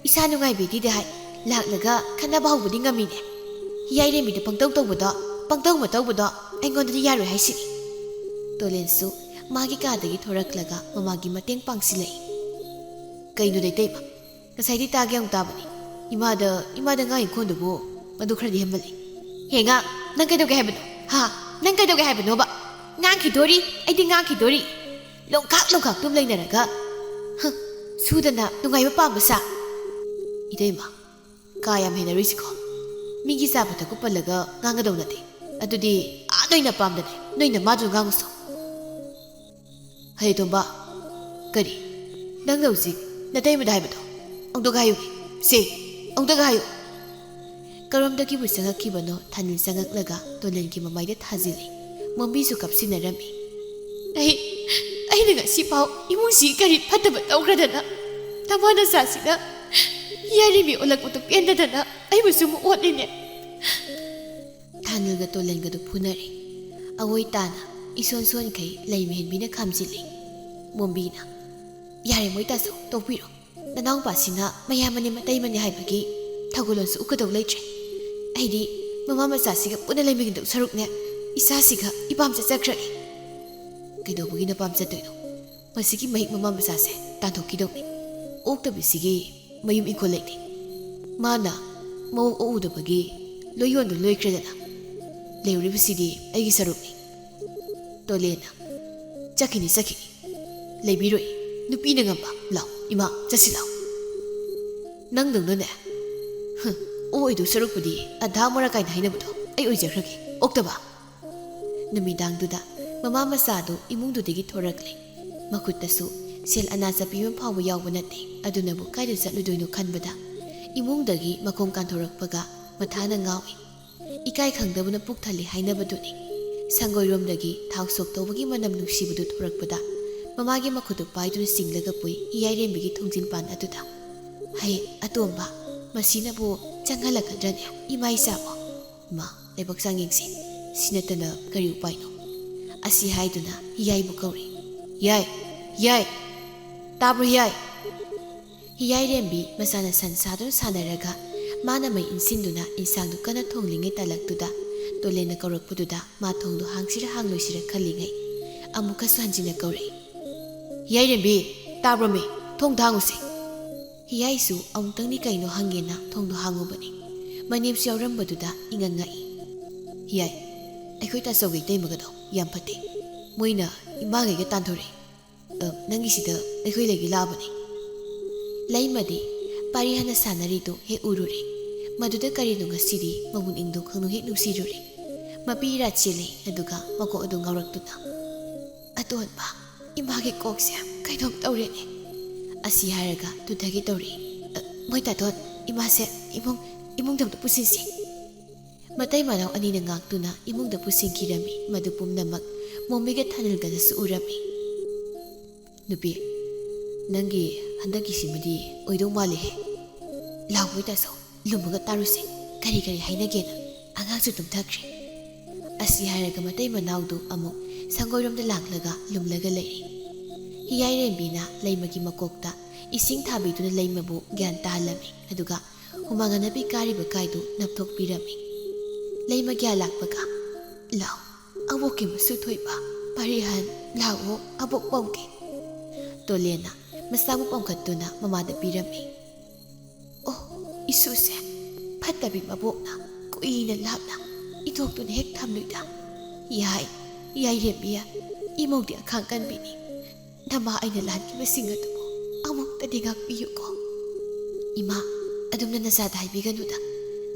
ꯏꯁꯥ ꯅꯨꯡꯉꯥꯏꯕꯤꯗꯦꯗꯤ ꯍꯥꯏ, ꯂꯥꯛꯂꯒ ꯈꯠꯅꯕ ꯍꯧꯕꯗꯤ ꯉꯝꯃꯤꯅꯦ꯫ ꯍꯤꯌꯥꯏꯔꯦꯝꯕꯤꯗ ꯄꯪꯇꯧ ꯇꯧꯕꯗꯣ, ꯄꯪꯇꯧ ꯃꯇꯧꯕꯗꯣ ꯑꯩꯉꯣꯟꯗꯗꯤ ꯌꯥꯔꯣꯏ ꯍꯥꯏꯁꯤꯅꯤ꯫" ꯇꯣꯂꯦꯟꯁꯨ ꯃꯥꯒꯤ ꯀꯥꯗꯒꯤ ꯊꯣꯔꯛꯂꯒ ꯃꯃꯥꯒꯤ ꯃꯇꯦꯡ ꯄꯥꯡꯁꯤꯜꯂꯛꯏ꯫ "ꯀꯩꯅꯣ ꯂꯩꯇꯩꯃ? ꯉꯁꯥꯏꯗꯤ ꯇꯥꯒꯦ ꯑꯃꯨꯛ ꯇꯥꯕꯅꯤ꯫ ꯏꯃꯥꯗ, ꯏꯃꯥꯗ ꯉꯥꯡꯉꯤ ꯈꯣꯟꯗꯨꯕꯨ ꯃꯗꯨ ꯈꯔꯗꯤ ꯍꯦꯟꯃꯜꯂꯤ꯫ ꯍꯦ ꯉꯥ, ꯅꯪ ꯀꯩꯗꯧꯒꯦ ꯍꯥꯏꯕꯅꯣ? ꯍꯥ? ꯅꯪ ꯀꯩꯗꯧꯒꯦ ꯍꯥꯏꯕꯅꯣꯕ? ꯉꯥꯡꯈꯤꯗꯣꯔꯤ, ꯑꯩꯗꯤ ꯉꯥꯡꯈꯤꯗꯣꯔꯤ꯫ ꯂꯣꯡꯈꯥꯛ ꯂꯣꯡꯈꯥꯛ ꯇꯨꯝ ꯂꯩꯅꯔꯒ, ꯍ, ꯁꯨꯗꯅ ꯅꯨꯡꯉꯥꯏꯕ ꯄꯥꯝꯕ ꯁꯥ꯫" "ꯏꯇꯩꯃ, ꯀꯥ ꯌꯥꯝ ꯍꯦꯟꯅꯔꯨꯏꯁꯤꯀꯣ꯫ ꯃꯤꯒꯤ ꯆꯥꯕ ꯊꯛꯄ ꯄꯜꯂꯒ ꯉꯥꯡꯒꯗꯧ ꯅꯠꯇꯦ꯫ ꯑꯗꯨꯗꯤ ꯑꯥ ꯅꯣꯏ ꯅꯄꯥꯝꯗꯅꯦ, ꯅꯣꯏ ꯅꯃꯥꯗꯨ ꯉꯥꯡꯉꯨꯁꯣ꯫" "ꯍꯩꯇꯣꯝꯕ, ꯀꯔꯤ? ꯅꯪꯅ ꯍꯧꯖꯤꯛ ꯅꯇꯩꯃꯗ ꯍꯥꯏꯕꯗꯣ ꯑꯃꯨꯛꯇꯒ ꯍꯥꯏꯌꯨꯅꯦ꯫ ꯁꯦ, ꯑꯃꯨꯛꯇꯒ ꯍꯥꯏꯌꯨ꯫" ꯀꯔꯣꯝꯗꯒꯤꯕꯨ ꯆꯪꯉꯛꯈꯤꯕꯅꯣ ꯊꯥꯅꯤꯜ ꯆꯪꯉꯛꯂꯒ ꯇꯣꯂꯦꯟꯒꯤ ꯃꯃꯥꯏꯗ ꯊꯥꯖꯤꯜꯂꯤ꯫ ꯃꯣꯝꯕꯤꯁꯨ ꯀꯞꯁꯤꯟꯅꯔꯝꯃꯤ꯫ "ꯑꯩ, ꯑꯩꯅ ꯉꯁꯤꯐꯥꯎ ꯏꯃꯨꯡꯁꯤ ꯀꯔꯤ ꯐꯠꯇꯕ ꯇꯧꯈ꯭ꯔꯗꯅ ꯅꯃꯥ ꯅꯆꯥꯁꯤꯅ ꯌꯥꯏꯔꯤꯃꯤ ꯑꯣꯜꯂꯛꯄꯗꯨ ꯄꯦꯟꯗꯗꯅ ꯑꯩꯕꯨꯁꯨ ꯑꯃꯨꯛ ꯑꯣꯠꯂꯤꯅꯦ꯫" ꯊꯥꯅꯤꯜꯒ ꯇꯣꯂꯦꯟꯒꯗꯨ ꯐꯨꯅꯔꯦ꯫ ꯑꯋꯣꯏ ꯇꯥꯅ ꯏꯁꯣꯟ ꯁꯣꯟꯈꯩ ꯂꯩ ꯃꯍꯦꯟꯕꯤꯅ ꯈꯥꯝꯖꯤꯜꯂꯤ꯫ ꯃꯣꯝꯕꯤꯅ, "ꯌꯥꯔꯦ ꯃꯣꯏ ꯇꯥꯁꯨ, ꯇꯣꯛꯄꯤꯔꯣ꯫ ꯅꯅꯥꯎꯄꯥꯁꯤꯅ ꯃꯌꯥꯝꯕꯅꯦ ꯃꯇꯩꯃꯅꯦ ꯍꯥꯏꯕꯒꯤ ꯊꯧꯒꯜꯂꯣꯟꯁꯨ ꯎꯠꯀꯗꯧ ꯂꯩꯇ꯭ꯔꯦ꯫ ꯑꯩꯗꯤ ꯃꯃꯥ ꯃꯆꯥꯁꯤꯒ ꯄꯨꯟꯅ ꯂꯩꯃꯤꯟꯅꯗꯧ ꯁꯔꯨꯛꯅꯦ, ꯏꯆꯥꯁꯤꯒ ꯏꯄꯥꯝ ꯆꯠꯆꯈ꯭ꯔꯒꯦ꯫" "ꯀꯩꯗꯧꯕꯒꯤꯅ ꯄꯥꯝ ꯆꯠꯇꯣꯏꯅꯣ? ꯃꯁꯤꯒꯤ ꯃꯍꯤꯛ ꯃꯃꯥ ꯃꯆꯥꯁꯦ ꯇꯥꯟꯊꯣꯛꯈꯤꯗꯧꯅꯤ꯫ ꯑꯣꯛꯇꯕꯤꯁꯤꯒꯤ ꯃꯌꯨꯝ ꯏꯪꯈꯣꯜ ꯂꯩꯇꯦ꯫ ꯃꯥꯅ ꯃꯑꯣꯡ ꯑꯣꯛꯎꯗꯕꯒꯤ ꯂꯣꯏ ꯌꯣꯟꯕ ꯂꯣꯏꯈ꯭ꯔꯦꯗꯅ꯫ ꯂꯩꯍꯧꯔꯤꯕꯁꯤꯗꯤ ꯑꯩꯒꯤ ꯁꯔꯨꯛꯅꯤ꯫" ꯇꯣꯂꯦꯟꯅ, "ꯆꯠꯈꯤꯅꯤ, ꯆꯠꯈꯤꯅꯤ꯫ ꯂꯩꯕꯤꯔꯣꯏ꯫ ꯅꯨꯄꯤꯅ ꯉꯝꯕ꯫ ꯂꯥꯎ, ꯏꯃꯥ, ꯆꯠꯁꯤ ꯂꯥꯎ꯫" "ꯅꯪꯗꯧꯅꯅꯦ, ꯍꯨꯝ, ꯑꯣꯛꯑꯣꯏꯗꯧ ꯁꯔꯨꯛꯄꯨꯗꯤ ꯑꯙꯥ ꯃꯣꯔꯥ ꯀꯥꯏꯅ ꯍꯥꯏꯅꯕꯗꯣ ꯑꯩ ꯑꯣꯏꯖꯈ꯭ꯔꯒꯦ, ꯑꯣꯛꯇꯕ꯫" ꯅꯨꯃꯤꯗꯥꯡꯗꯨꯗ ꯃꯃꯥ ꯃꯆꯥꯗꯨ ꯏꯃꯨꯡꯗꯨꯗꯒꯤ ꯊꯣꯔꯛꯂꯦ꯫ ꯃꯈꯨꯠꯇꯁꯨ ꯁꯦꯜ ꯑꯅꯥ ꯆꯠꯄꯤ ꯑꯃ ꯐꯥꯎꯕ ꯌꯥꯎꯕ ꯅꯠꯇꯦ꯫ ꯑꯗꯨꯅꯕꯨ ꯀꯥꯏꯗ ꯆꯠꯂꯨꯗꯣꯏꯅꯣ ꯈꯟꯕꯗ ꯏꯃꯨꯡꯗꯒꯤ ꯃꯈꯣꯡ ꯀꯥꯟꯊꯣꯔꯛꯄꯒ ꯃꯊꯥꯅ ꯉꯥꯎꯏ꯫ ꯏꯀꯥꯏ ꯈꯪꯗꯕꯅ ꯄꯨꯛ ꯊꯜꯂꯤ ꯍꯥꯏꯅꯕꯗꯨꯅꯤ꯫ ꯁꯪꯒꯣꯏꯔꯣꯝꯗꯒꯤ ꯊꯥꯎ ꯁꯣꯛ ꯇꯧꯕꯒꯤ ꯃꯅꯝ ꯅꯨꯡꯁꯤꯕꯗꯨ ꯊꯣꯔꯛꯄꯗ ꯃꯃꯥꯒꯤ ꯃꯈꯨꯠꯇꯨ ꯄꯥꯏꯗꯨꯅ ꯆꯤꯡꯂꯒ ꯄꯨꯏ ꯏꯌꯥꯏꯔꯦꯝꯕꯤꯒꯤ ꯊꯣꯡꯖꯤꯟ ꯄꯥꯟ ꯑꯗꯨꯗ꯫ "ꯍꯩ, ꯑꯇꯣꯝꯕ, ꯃꯁꯤꯅꯕꯨ ꯆꯪꯍꯜꯂꯛꯀꯗ꯭ꯔꯅꯦ, ꯏꯃꯥ ꯏꯆꯥꯕꯣ? ꯏꯃꯥ, ꯂꯥꯏꯕꯛ ꯆꯥꯡ ꯌꯦꯡꯁꯤ꯫ ꯁꯤ ꯅꯠꯇꯅ ꯀꯔꯤ ꯎꯄꯥꯏꯅꯣ?" ꯑꯁꯤ ꯍꯥꯏꯗꯨꯅ ꯍꯤꯌꯥꯏꯕꯨ ꯀꯧꯔꯤ꯫ "ꯍꯤꯌꯥꯏ! ꯍꯤꯌꯥꯏ! ꯇꯥꯕ꯭ꯔꯣ ꯍꯤꯌꯥꯏ?" ꯍꯤꯌꯥꯏꯔꯦꯝꯕꯤ ꯃꯁꯥꯅ ꯁꯟ ꯁꯥꯗꯨꯅ ꯁꯥꯟꯅꯔꯒ ꯃꯥꯅ ꯃꯩ ꯏꯟꯁꯤꯟꯗꯨꯅ ꯏꯟꯁꯥꯡꯗꯨ ꯀꯟꯅ ꯊꯣꯡꯂꯤꯉꯩ ꯇꯥꯂꯛꯇꯨꯗ ꯇꯣꯂꯦꯟꯅ ꯀꯧꯔꯛꯄꯗꯨꯗ ꯃꯥ ꯊꯣꯡꯗꯨ ꯍꯥꯡꯁꯤꯔ ꯍꯥꯡꯂꯣꯏꯁꯤꯔ ꯈꯜꯂꯤꯉꯩ ꯑꯃꯨꯛꯀꯁꯨ ꯍꯟꯖꯤꯟꯅ ꯀꯧꯔꯛꯏ꯫ "ꯍꯤꯌꯥꯏꯔꯦꯝꯕꯤ, ꯇꯥꯕ꯭ꯔꯣꯃꯤ? ꯊꯣꯡꯗ ꯍꯥꯡꯉꯨꯁꯦ!" ꯍꯤꯌꯥꯏꯁꯨ ꯑꯃꯨꯛꯇꯪꯗꯤ ꯀꯩꯅꯣ ꯍꯪꯒꯦꯅ ꯊꯣꯡꯗꯣ ꯍꯥꯡꯉꯨꯕꯅꯤ꯫ ꯃꯅꯦꯝꯁꯨ ꯌꯥꯎꯔꯝꯕꯗꯨꯗ ꯏꯉꯛ ꯉꯛꯏ꯫ "ꯍꯤꯌꯥꯏ, ꯑꯩꯈꯣꯏ ꯇꯥꯆꯧꯒ ꯏꯇꯩꯃꯒꯗꯣ ꯌꯥꯝ ꯐꯠꯇꯦ꯫ ꯃꯣꯏꯅ ꯏꯃꯥꯒꯩꯒ ꯇꯥꯟꯊꯣꯔꯛꯏ꯫ ꯑ, ꯅꯪꯒꯤꯁꯤꯗ ꯑꯩꯈꯣꯏ ꯂꯩꯒꯦ ꯂꯥꯛꯑꯕꯅꯤ꯫" ꯂꯩꯃꯗꯤ ꯄꯥꯔꯤ ꯍꯥꯟꯅ ꯁꯥꯟꯅꯔꯤꯗꯨ ꯍꯦꯛ ꯎꯔꯨꯔꯦ꯫ ꯃꯗꯨꯗ ꯀꯔꯤꯅꯣ ꯉꯁꯤꯗꯤ ꯃꯕꯨꯡ ꯏꯪꯗꯣ ꯈꯪꯅꯨ ꯍꯦꯛ ꯅꯨꯡꯁꯤꯔꯨꯔꯦ꯫ ꯃꯄꯤ ꯏꯔꯥ ꯆꯦꯜꯂꯦ, ꯑꯗꯨꯒ ꯃꯀꯣꯛ ꯑꯗꯨ ꯉꯥꯎꯔꯛꯇꯨꯅ, "ꯑꯇꯣꯟꯕ, ꯏꯃꯥꯒꯤ ꯀꯣꯛꯁꯦ ꯀꯩꯅꯣꯝ ꯇꯧꯔꯦꯅꯦ꯫" ꯑꯁꯤ ꯍꯥꯏꯔꯒ ꯇꯨꯊꯒꯦ ꯇꯧꯔꯛꯏ꯫ "ꯑ, ꯃꯣꯏ ꯇꯥꯇꯣꯟ, ꯏꯃꯥꯁꯦ ꯏꯃꯨꯡ, ꯏꯃꯨꯡꯗ ꯑꯝꯇ ꯄꯨꯁꯤꯟꯁꯤ꯫" ꯃꯇꯩ ꯃꯅꯥꯎ ꯑꯅꯤꯅ ꯉꯥꯛꯇꯨꯅ ꯏꯃꯨꯡꯗ ꯄꯨꯁꯤꯟꯈꯤꯔꯝꯃꯤ꯫ ꯃꯗꯨ ꯄꯨꯝꯅꯃꯛ ꯃꯣꯃꯤꯒ ꯊꯥꯅꯤꯜꯒꯅꯁꯨ ꯎꯔꯝꯃꯤ꯫ "ꯅꯨꯄꯤ, ꯅꯪꯒꯤ ꯍꯟꯗꯛꯀꯤꯁꯤꯃꯗꯤ ꯑꯣꯏꯗꯧ ꯃꯥꯜꯂꯤꯍꯦ꯫ ꯂꯥꯎ, ꯃꯣꯏ ꯇꯥꯆꯧ, ꯂꯨꯝꯃꯒ ꯇꯥꯔꯨꯁꯦ, ꯀꯔꯤ ꯀꯔꯤ ꯍꯥꯏꯅꯒꯦꯅ꯫ ꯑꯉꯥꯡꯁꯨ ꯇꯨꯝꯊꯈ꯭ꯔꯦ꯫" ꯑꯁꯤ ꯍꯥꯏꯔꯒ ꯃꯇꯩ ꯃꯅꯥꯎꯗꯨ ꯑꯃꯨꯛ ꯁꯪꯒꯣꯏꯔꯣꯝꯗ ꯂꯥꯡꯂꯒ ꯂꯨꯝꯂꯒ ꯂꯩꯔꯤ꯫ ꯍꯤꯌꯥꯏꯔꯦꯝꯕꯤꯅ ꯂꯩꯃꯒꯤ ꯃꯀꯣꯛꯇ ꯏꯁꯤꯡ ꯊꯥꯕꯤꯗꯨꯅ ꯂꯩꯃꯕꯨ ꯒ꯭ꯌꯥꯟ ꯇꯥꯍꯜꯂꯝꯃꯤ, ꯑꯗꯨꯒ ꯍꯨꯃꯥꯡ ꯑꯅꯞꯄꯤ ꯀꯥꯔꯤꯕ ꯀꯥꯏꯗꯨ ꯅꯞꯊꯣꯛꯄꯤꯔꯝꯃꯤ꯫ ꯂꯩꯃ ꯒ꯭ꯌꯥꯟ ꯂꯥꯛꯄꯒ, "ꯂꯥꯎ, ꯑꯕꯣꯛꯀꯤ ꯃꯁꯨ ꯊꯣꯏꯕ, ꯄꯥꯔꯤꯍꯟ, ꯂꯥꯛꯑꯣ, ꯑꯕꯣꯛ ꯄꯝꯒꯦ꯫" ꯇꯣꯂꯦꯟꯅ ꯃꯁꯥꯕꯨ ꯄꯝꯈꯠꯇꯨꯅ ꯃꯃꯥꯗ ꯄꯤꯔꯝꯃꯤ꯫ "ꯑꯣ, ꯏꯁꯨꯁꯦ, ꯐꯠꯇꯕꯤ ꯃꯕꯣꯛꯅ ꯀꯨꯏꯅ ꯂꯥꯞꯅ ꯏꯊꯣꯛꯇꯨꯅ ꯍꯦꯛ ꯊꯝꯂꯨꯏꯗ꯫ ꯌꯥꯏ, ꯌꯥꯏꯔꯦꯝꯕꯤ, ꯏꯃꯧꯗꯤ ꯑꯈꯥꯡ ꯀꯟꯕꯤꯅꯤ꯫ ꯅꯃꯥ ꯑꯩꯅ ꯂꯥꯟꯈꯤꯕꯁꯤꯡ ꯑꯗꯨꯕꯨ ꯑꯃꯨꯛꯇꯗꯤ ꯉꯥꯛꯄꯤꯌꯨꯀꯣ꯫ ꯏꯃꯥ, ꯑꯗꯨꯝꯅ ꯅꯆꯥꯗ ꯍꯥꯏꯕꯤꯒꯅꯨꯗ꯫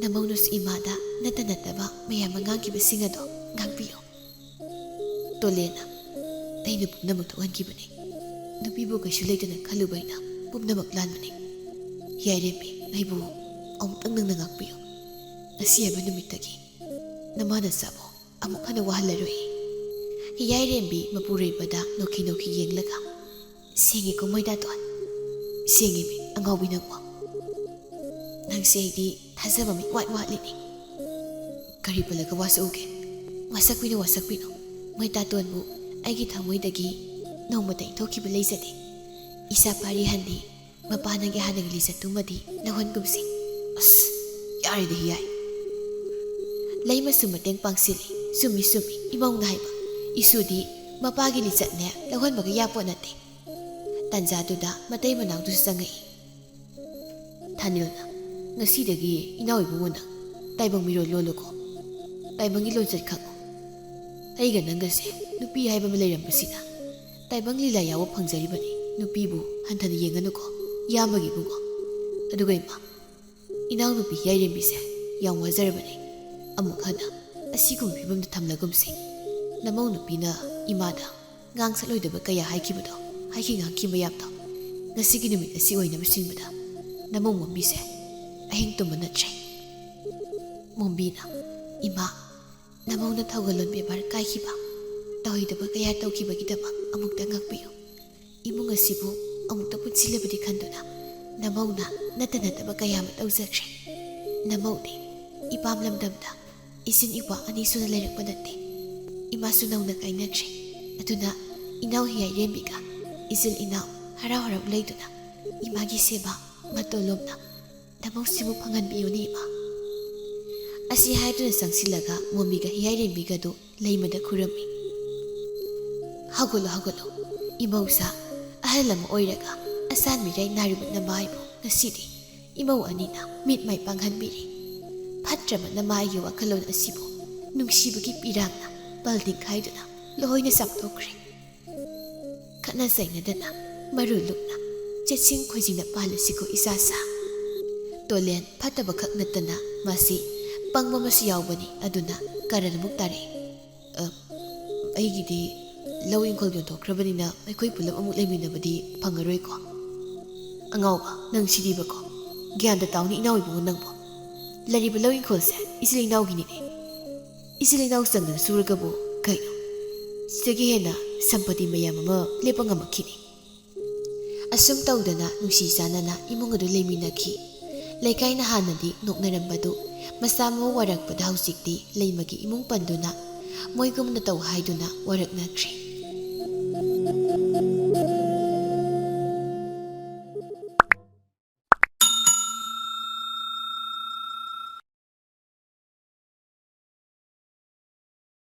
ꯅꯃꯧꯅꯁꯨ ꯏꯃꯥꯗ ꯅꯠꯇ ꯅꯠꯇꯕ ꯃꯌꯥꯝ ꯑꯃ ꯉꯥꯡꯈꯤꯕꯁꯤꯡ ꯑꯗꯣ ꯉꯥꯛꯄꯤꯌꯨ꯫" ꯇꯣꯂꯦꯟꯅ, "ꯑꯩꯅ ꯄꯨꯝꯅꯃꯛ ꯊꯣꯛꯍꯟꯈꯤꯕꯅꯤ꯫ ꯅꯨꯄꯤꯕꯨ ꯀꯩꯁꯨ ꯂꯩꯇꯅ ꯈꯜꯂꯨꯕ ꯑꯩꯅ ꯄꯨꯝꯅꯃꯛ ꯂꯥꯟꯕꯅꯤ꯫ ꯌꯥꯏꯔꯦꯝꯕꯤ, ꯑꯩꯕꯨ ꯑꯃꯨꯛꯇꯪ ꯅꯪꯅ ꯉꯥꯛꯄꯤꯌꯨ꯫ ꯉꯁꯤ ꯍꯥꯏꯕ ꯅꯨꯃꯤꯠꯇꯒꯤ ꯅꯃꯥ ꯅꯆꯥꯕꯨ ꯑꯃꯨꯛ ꯍꯟꯅ ꯋꯥꯍꯜꯂꯔꯣꯏ꯫" ꯍꯤꯌꯥꯏꯔꯦꯝꯕꯤ ꯃꯄꯨꯔꯣꯏꯕꯗ ꯅꯣꯛꯈꯤ ꯅꯣꯛꯈꯤ ꯌꯦꯡꯂꯒ, "ꯁꯦꯡꯉꯦꯀꯣ ꯃꯣꯏꯗꯥꯇꯣꯟ? ꯁꯦꯡꯉꯦꯃꯤ ꯑꯉꯥꯎꯕꯤ ꯅꯪꯕꯣ꯫ ꯅꯪꯁꯦ ꯑꯩꯗꯤ ꯊꯥꯖꯕ ꯃꯤ ꯏꯋꯥꯠ ꯋꯥꯠꯂꯤꯅꯦ꯫ ꯀꯔꯤ ꯄꯜꯂꯒ ꯋꯥꯁꯛꯎꯒꯦ? ꯋꯥꯁꯛꯄꯤꯅꯨ, ꯋꯥꯁꯛꯄꯤꯅꯨ꯫ ꯃꯣꯏꯗꯥꯇꯣꯟꯕꯨ ꯑꯩꯒꯤ ꯊꯃꯣꯏꯗꯒꯤ ꯅꯣꯡꯃꯇ ꯏꯟꯊꯣꯛꯈꯤꯕ ꯂꯩꯖꯗꯦ꯫ ꯏꯆꯥ ꯄꯥꯔꯤꯍꯟꯗꯤ ꯃꯄꯥ ꯅꯪꯒꯤ ꯍꯥꯟꯅꯒꯤ ꯂꯤꯆꯠꯇꯨꯃꯗꯤ ꯂꯧꯍꯟꯒꯨꯝꯁꯤ꯫ ꯑꯁ, ꯌꯥꯔꯦꯗ ꯍꯤꯌꯥꯏ꯫ ꯂꯩꯃꯁꯨ ꯃꯇꯦꯡ ꯄꯥꯡꯁꯤꯜꯂꯤ꯫ ꯆꯨꯝꯃꯤ, ꯆꯨꯝꯃꯤ, ꯏꯃꯧꯅ ꯍꯥꯏꯕ꯫ ꯏꯁꯨꯗꯤ ꯃꯄꯥꯒꯤ ꯂꯤꯆꯠꯅꯦ ꯂꯧꯍꯟꯕꯒ ꯌꯥꯄꯣꯠ ꯅꯠꯇꯦ꯫ ꯇꯟꯖꯥꯗꯨꯗ ꯃꯇꯩ ꯃꯅꯥꯎꯗꯨꯁꯨ ꯆꯪꯉꯛꯏ꯫ ꯊꯥꯅꯤꯜꯅ, "ꯉꯁꯤꯗꯒꯤ ꯏꯅꯥꯎ ꯏꯕꯨꯡꯉꯣ ꯅꯪ ꯇꯥꯏꯕꯪ ꯃꯤꯔꯣꯜ ꯂꯣꯜꯂꯨꯀꯣ꯫ ꯇꯥꯏꯕꯪꯒꯤ ꯂꯣꯟꯆꯠ ꯈꯪꯉꯨ꯫ ꯑꯩꯒ ꯅꯪꯒꯁꯦ ꯅꯨꯄꯤ ꯍꯥꯏꯕ ꯑꯃ ꯂꯩꯔꯝꯕꯁꯤꯅ ꯇꯥꯏꯕꯪ ꯂꯤꯂꯥ ꯌꯥꯎꯕ ꯐꯪꯖꯔꯤꯕꯅꯤ꯫ ꯅꯨꯄꯤꯕꯨ ꯍꯟꯊꯅ ꯌꯦꯡꯒꯅꯨꯀꯣ, ꯏꯌꯥꯝꯕꯒꯤ ꯏꯕꯨꯡꯉꯣ꯫ ꯑꯗꯨꯒ ꯏꯃꯥ, ꯏꯅꯥꯎꯅꯨꯄꯤ ꯌꯥꯏꯔꯦꯝꯕꯤꯁꯦ ꯌꯥꯝ ꯋꯥꯖꯔꯕꯅꯤ꯫ ꯑꯃꯨꯛ ꯍꯟꯅ ꯑꯁꯤꯒꯨꯝꯕ ꯐꯤꯕꯝꯗ ꯊꯝꯂꯒꯨꯝꯁꯤ꯫ ꯅꯃꯧ ꯅꯨꯄꯤꯅ ꯏꯃꯥꯗ ꯉꯥꯡꯁꯛꯂꯣꯏꯗꯕ ꯀꯌꯥ ꯍꯥꯏꯈꯤꯕꯗꯣ, ꯍꯥꯏꯈꯤ ꯉꯥꯡꯈꯤ ꯃꯌꯥꯝꯗꯣ, ꯉꯁꯤꯒꯤ ꯅꯨꯃꯤꯠ ꯑꯁꯤ ꯑꯣꯏꯅꯕ ꯁꯤꯟꯕꯗ ꯅꯃꯧ ꯃꯣꯝꯕꯤꯁꯦ ꯑꯍꯤꯡ ꯇꯨꯝꯕ ꯅꯠꯇ꯭ꯔꯦ꯫" ꯃꯣꯝꯕꯤꯅ, "ꯏꯃꯥ, ꯅꯃꯧꯅ ꯊꯧꯒꯜꯂꯣꯟ ꯕꯦꯕꯥꯔ ꯀꯥꯏꯈꯤꯕ, ꯇꯧꯍꯩꯗꯕ ꯀꯌꯥ ꯇꯧꯈꯤꯕꯒꯤꯗꯃꯛ ꯑꯃꯨꯛꯇ ꯉꯥꯛꯄꯤꯌꯨ꯫ ꯏꯃꯨꯡ ꯑꯁꯤꯕꯨ ꯑꯃꯨꯛꯇ ꯄꯨꯟꯁꯤꯜꯂꯕꯗꯤ ꯈꯟꯗꯨꯅ ꯅꯃꯧꯅ ꯅꯠꯇ ꯅꯠꯇꯕ ꯀꯌꯥ ꯑꯃ ꯇꯧꯖꯈ꯭ꯔꯦ꯫ ꯅꯃꯧꯗꯤ ꯏꯄꯥꯝ ꯂꯝꯗꯝꯗ ꯏꯆꯤꯟ ꯏꯄꯥ ꯑꯅꯤ ꯁꯨꯅ ꯂꯩꯔꯛꯄ ꯅꯠꯇꯦ꯫ ꯏꯃꯥꯁꯨ ꯅꯧꯅ ꯀꯥꯏꯅꯈ꯭ꯔꯦ꯫ ꯑꯗꯨꯅ ꯏꯅꯥꯎ ꯍꯤꯌꯥꯏꯔꯦꯝꯕꯤꯒ ꯏꯆꯤꯜ ꯏꯅꯥꯎ ꯍꯔꯥꯎ ꯍꯔꯥꯎ ꯂꯩꯗꯨꯅ ꯏꯃꯥꯒꯤ ꯁꯦꯕꯥ ꯃꯇꯣꯂꯣꯝꯅ ꯅꯃꯧꯁꯤꯕꯨ ꯐꯪꯍꯟꯕꯤꯌꯨꯅꯦ, ꯏꯃꯥ꯫" ꯑꯁꯤ ꯍꯥꯏꯗꯨꯅ ꯆꯪꯁꯤꯜꯂꯒ ꯃꯣꯝꯕꯤꯒ ꯍꯤꯌꯥꯏꯔꯦꯝꯕꯤꯒꯗꯨ ꯂꯩꯃꯗ ꯈꯨꯔꯝꯃꯤ꯫ "ꯍꯧꯒꯠꯂꯣ, ꯍꯧꯒꯠꯂꯣ꯫ ꯏꯃꯧꯁꯥ ꯑꯍꯜ ꯑꯃ ꯑꯣꯏꯔꯒ ꯑꯁꯥꯟ ꯃꯤꯔꯥꯏ ꯅꯥꯔꯤꯕ ꯅꯃꯥꯏꯕꯨ ꯉꯁꯤꯗꯤ ꯏꯃꯧ ꯑꯅꯤꯅ ꯃꯤꯠ ꯃꯥꯏ ꯄꯥꯡꯍꯟꯕꯤꯔꯦ꯫ ꯐꯠꯇ꯭ꯔꯕ ꯅꯃꯥꯏꯒꯤ ꯋꯥꯈꯜꯂꯣꯟ ꯑꯁꯤꯕꯨ ꯅꯨꯡꯁꯤꯕꯒꯤ ꯄꯤꯔꯥꯡꯅ ꯄꯜ ꯇꯤꯡꯈꯥꯏꯗꯨꯅ ꯂꯣꯏꯅ ꯆꯥꯝꯊꯣꯛꯈ꯭ꯔꯦ꯫ ꯈꯠꯅ ꯆꯩꯅꯗꯅ ꯃꯔꯨ ꯂꯨꯛꯅ ꯆꯦꯠꯁꯤꯡ ꯈꯣꯏꯖꯤꯡꯅ ꯄꯥꯜꯂꯁꯤꯀꯣ, ꯏꯆꯥꯁꯥ꯫" ꯇꯣꯂꯦꯟ ꯐꯠꯇꯕꯈꯛ ꯅꯠꯇꯅ ꯃꯁꯤ ꯄꯪꯕ ꯑꯃꯁꯨ ꯌꯥꯎꯕꯅꯤ꯫ ꯑꯗꯨꯅ ꯀꯔꯟ ꯑꯃꯨꯛ ꯇꯥꯔꯛꯏ꯫ "ꯑ, ꯑꯩꯒꯤꯗꯤ ꯂꯧ ꯏꯪꯈꯣꯜ ꯌꯣꯟꯊꯣꯛꯈ꯭ꯔꯕꯅꯤꯅ ꯑꯩꯈꯣꯏ ꯄꯨꯂꯞ ꯑꯃꯨꯛ ꯂꯩꯃꯤꯟꯅꯕꯗꯤ ꯐꯪꯉꯔꯣꯏꯀꯣ?" "ꯑꯉꯥꯎꯕ, ꯅꯪ ꯁꯤꯗꯤꯕꯀꯣ꯫ ꯒ꯭ꯌꯥꯟꯗ ꯇꯥꯎꯅꯤ ꯏꯅꯥꯎ ꯏꯕꯨꯡꯉꯣ ꯅꯪꯕꯨ꯫ ꯂꯩꯔꯤꯕ ꯂꯧ ꯏꯪꯈꯣꯜꯁꯦ ꯏꯆꯤꯜ ꯏꯅꯥꯎꯒꯤꯅꯤꯅꯦ꯫ ꯏꯆꯤꯜ ꯏꯅꯥꯎ ꯆꯪꯗꯅ ꯁꯨꯔꯒꯕꯨ ꯀꯩꯅꯣ? ꯁꯤꯗꯒꯤ ꯍꯦꯟꯅ ꯁꯝꯄꯇꯤ ꯃꯌꯥꯝ ꯑꯃ ꯂꯦꯞꯄ ꯉꯝꯃꯛꯈꯤꯅꯤ꯫" ꯑꯁꯨꯝ ꯇꯧꯗꯅ ꯅꯨꯡꯁꯤ ꯆꯥꯟꯅꯅ ꯏꯃꯨꯡ ꯑꯗꯨ ꯂꯩꯃꯤꯟꯅꯈꯤ꯫ ꯂꯩꯀꯥꯏꯅ ꯍꯥꯟꯅꯗꯤ ꯅꯣꯛꯅꯔꯝꯕꯗꯨ ꯃꯆꯥ ꯃꯎ ꯋꯥꯔꯛꯄꯗ ꯍꯧꯖꯤꯛꯇꯤ ꯂꯩꯃꯒꯤ ꯏꯃꯨꯡ ꯄꯟꯗꯨꯅ ꯃꯣꯏꯒꯨꯝꯅ ꯇꯧ ꯍꯥꯏꯗꯨꯅ ꯋꯥꯔꯛꯅꯈ꯭ꯔꯦ꯫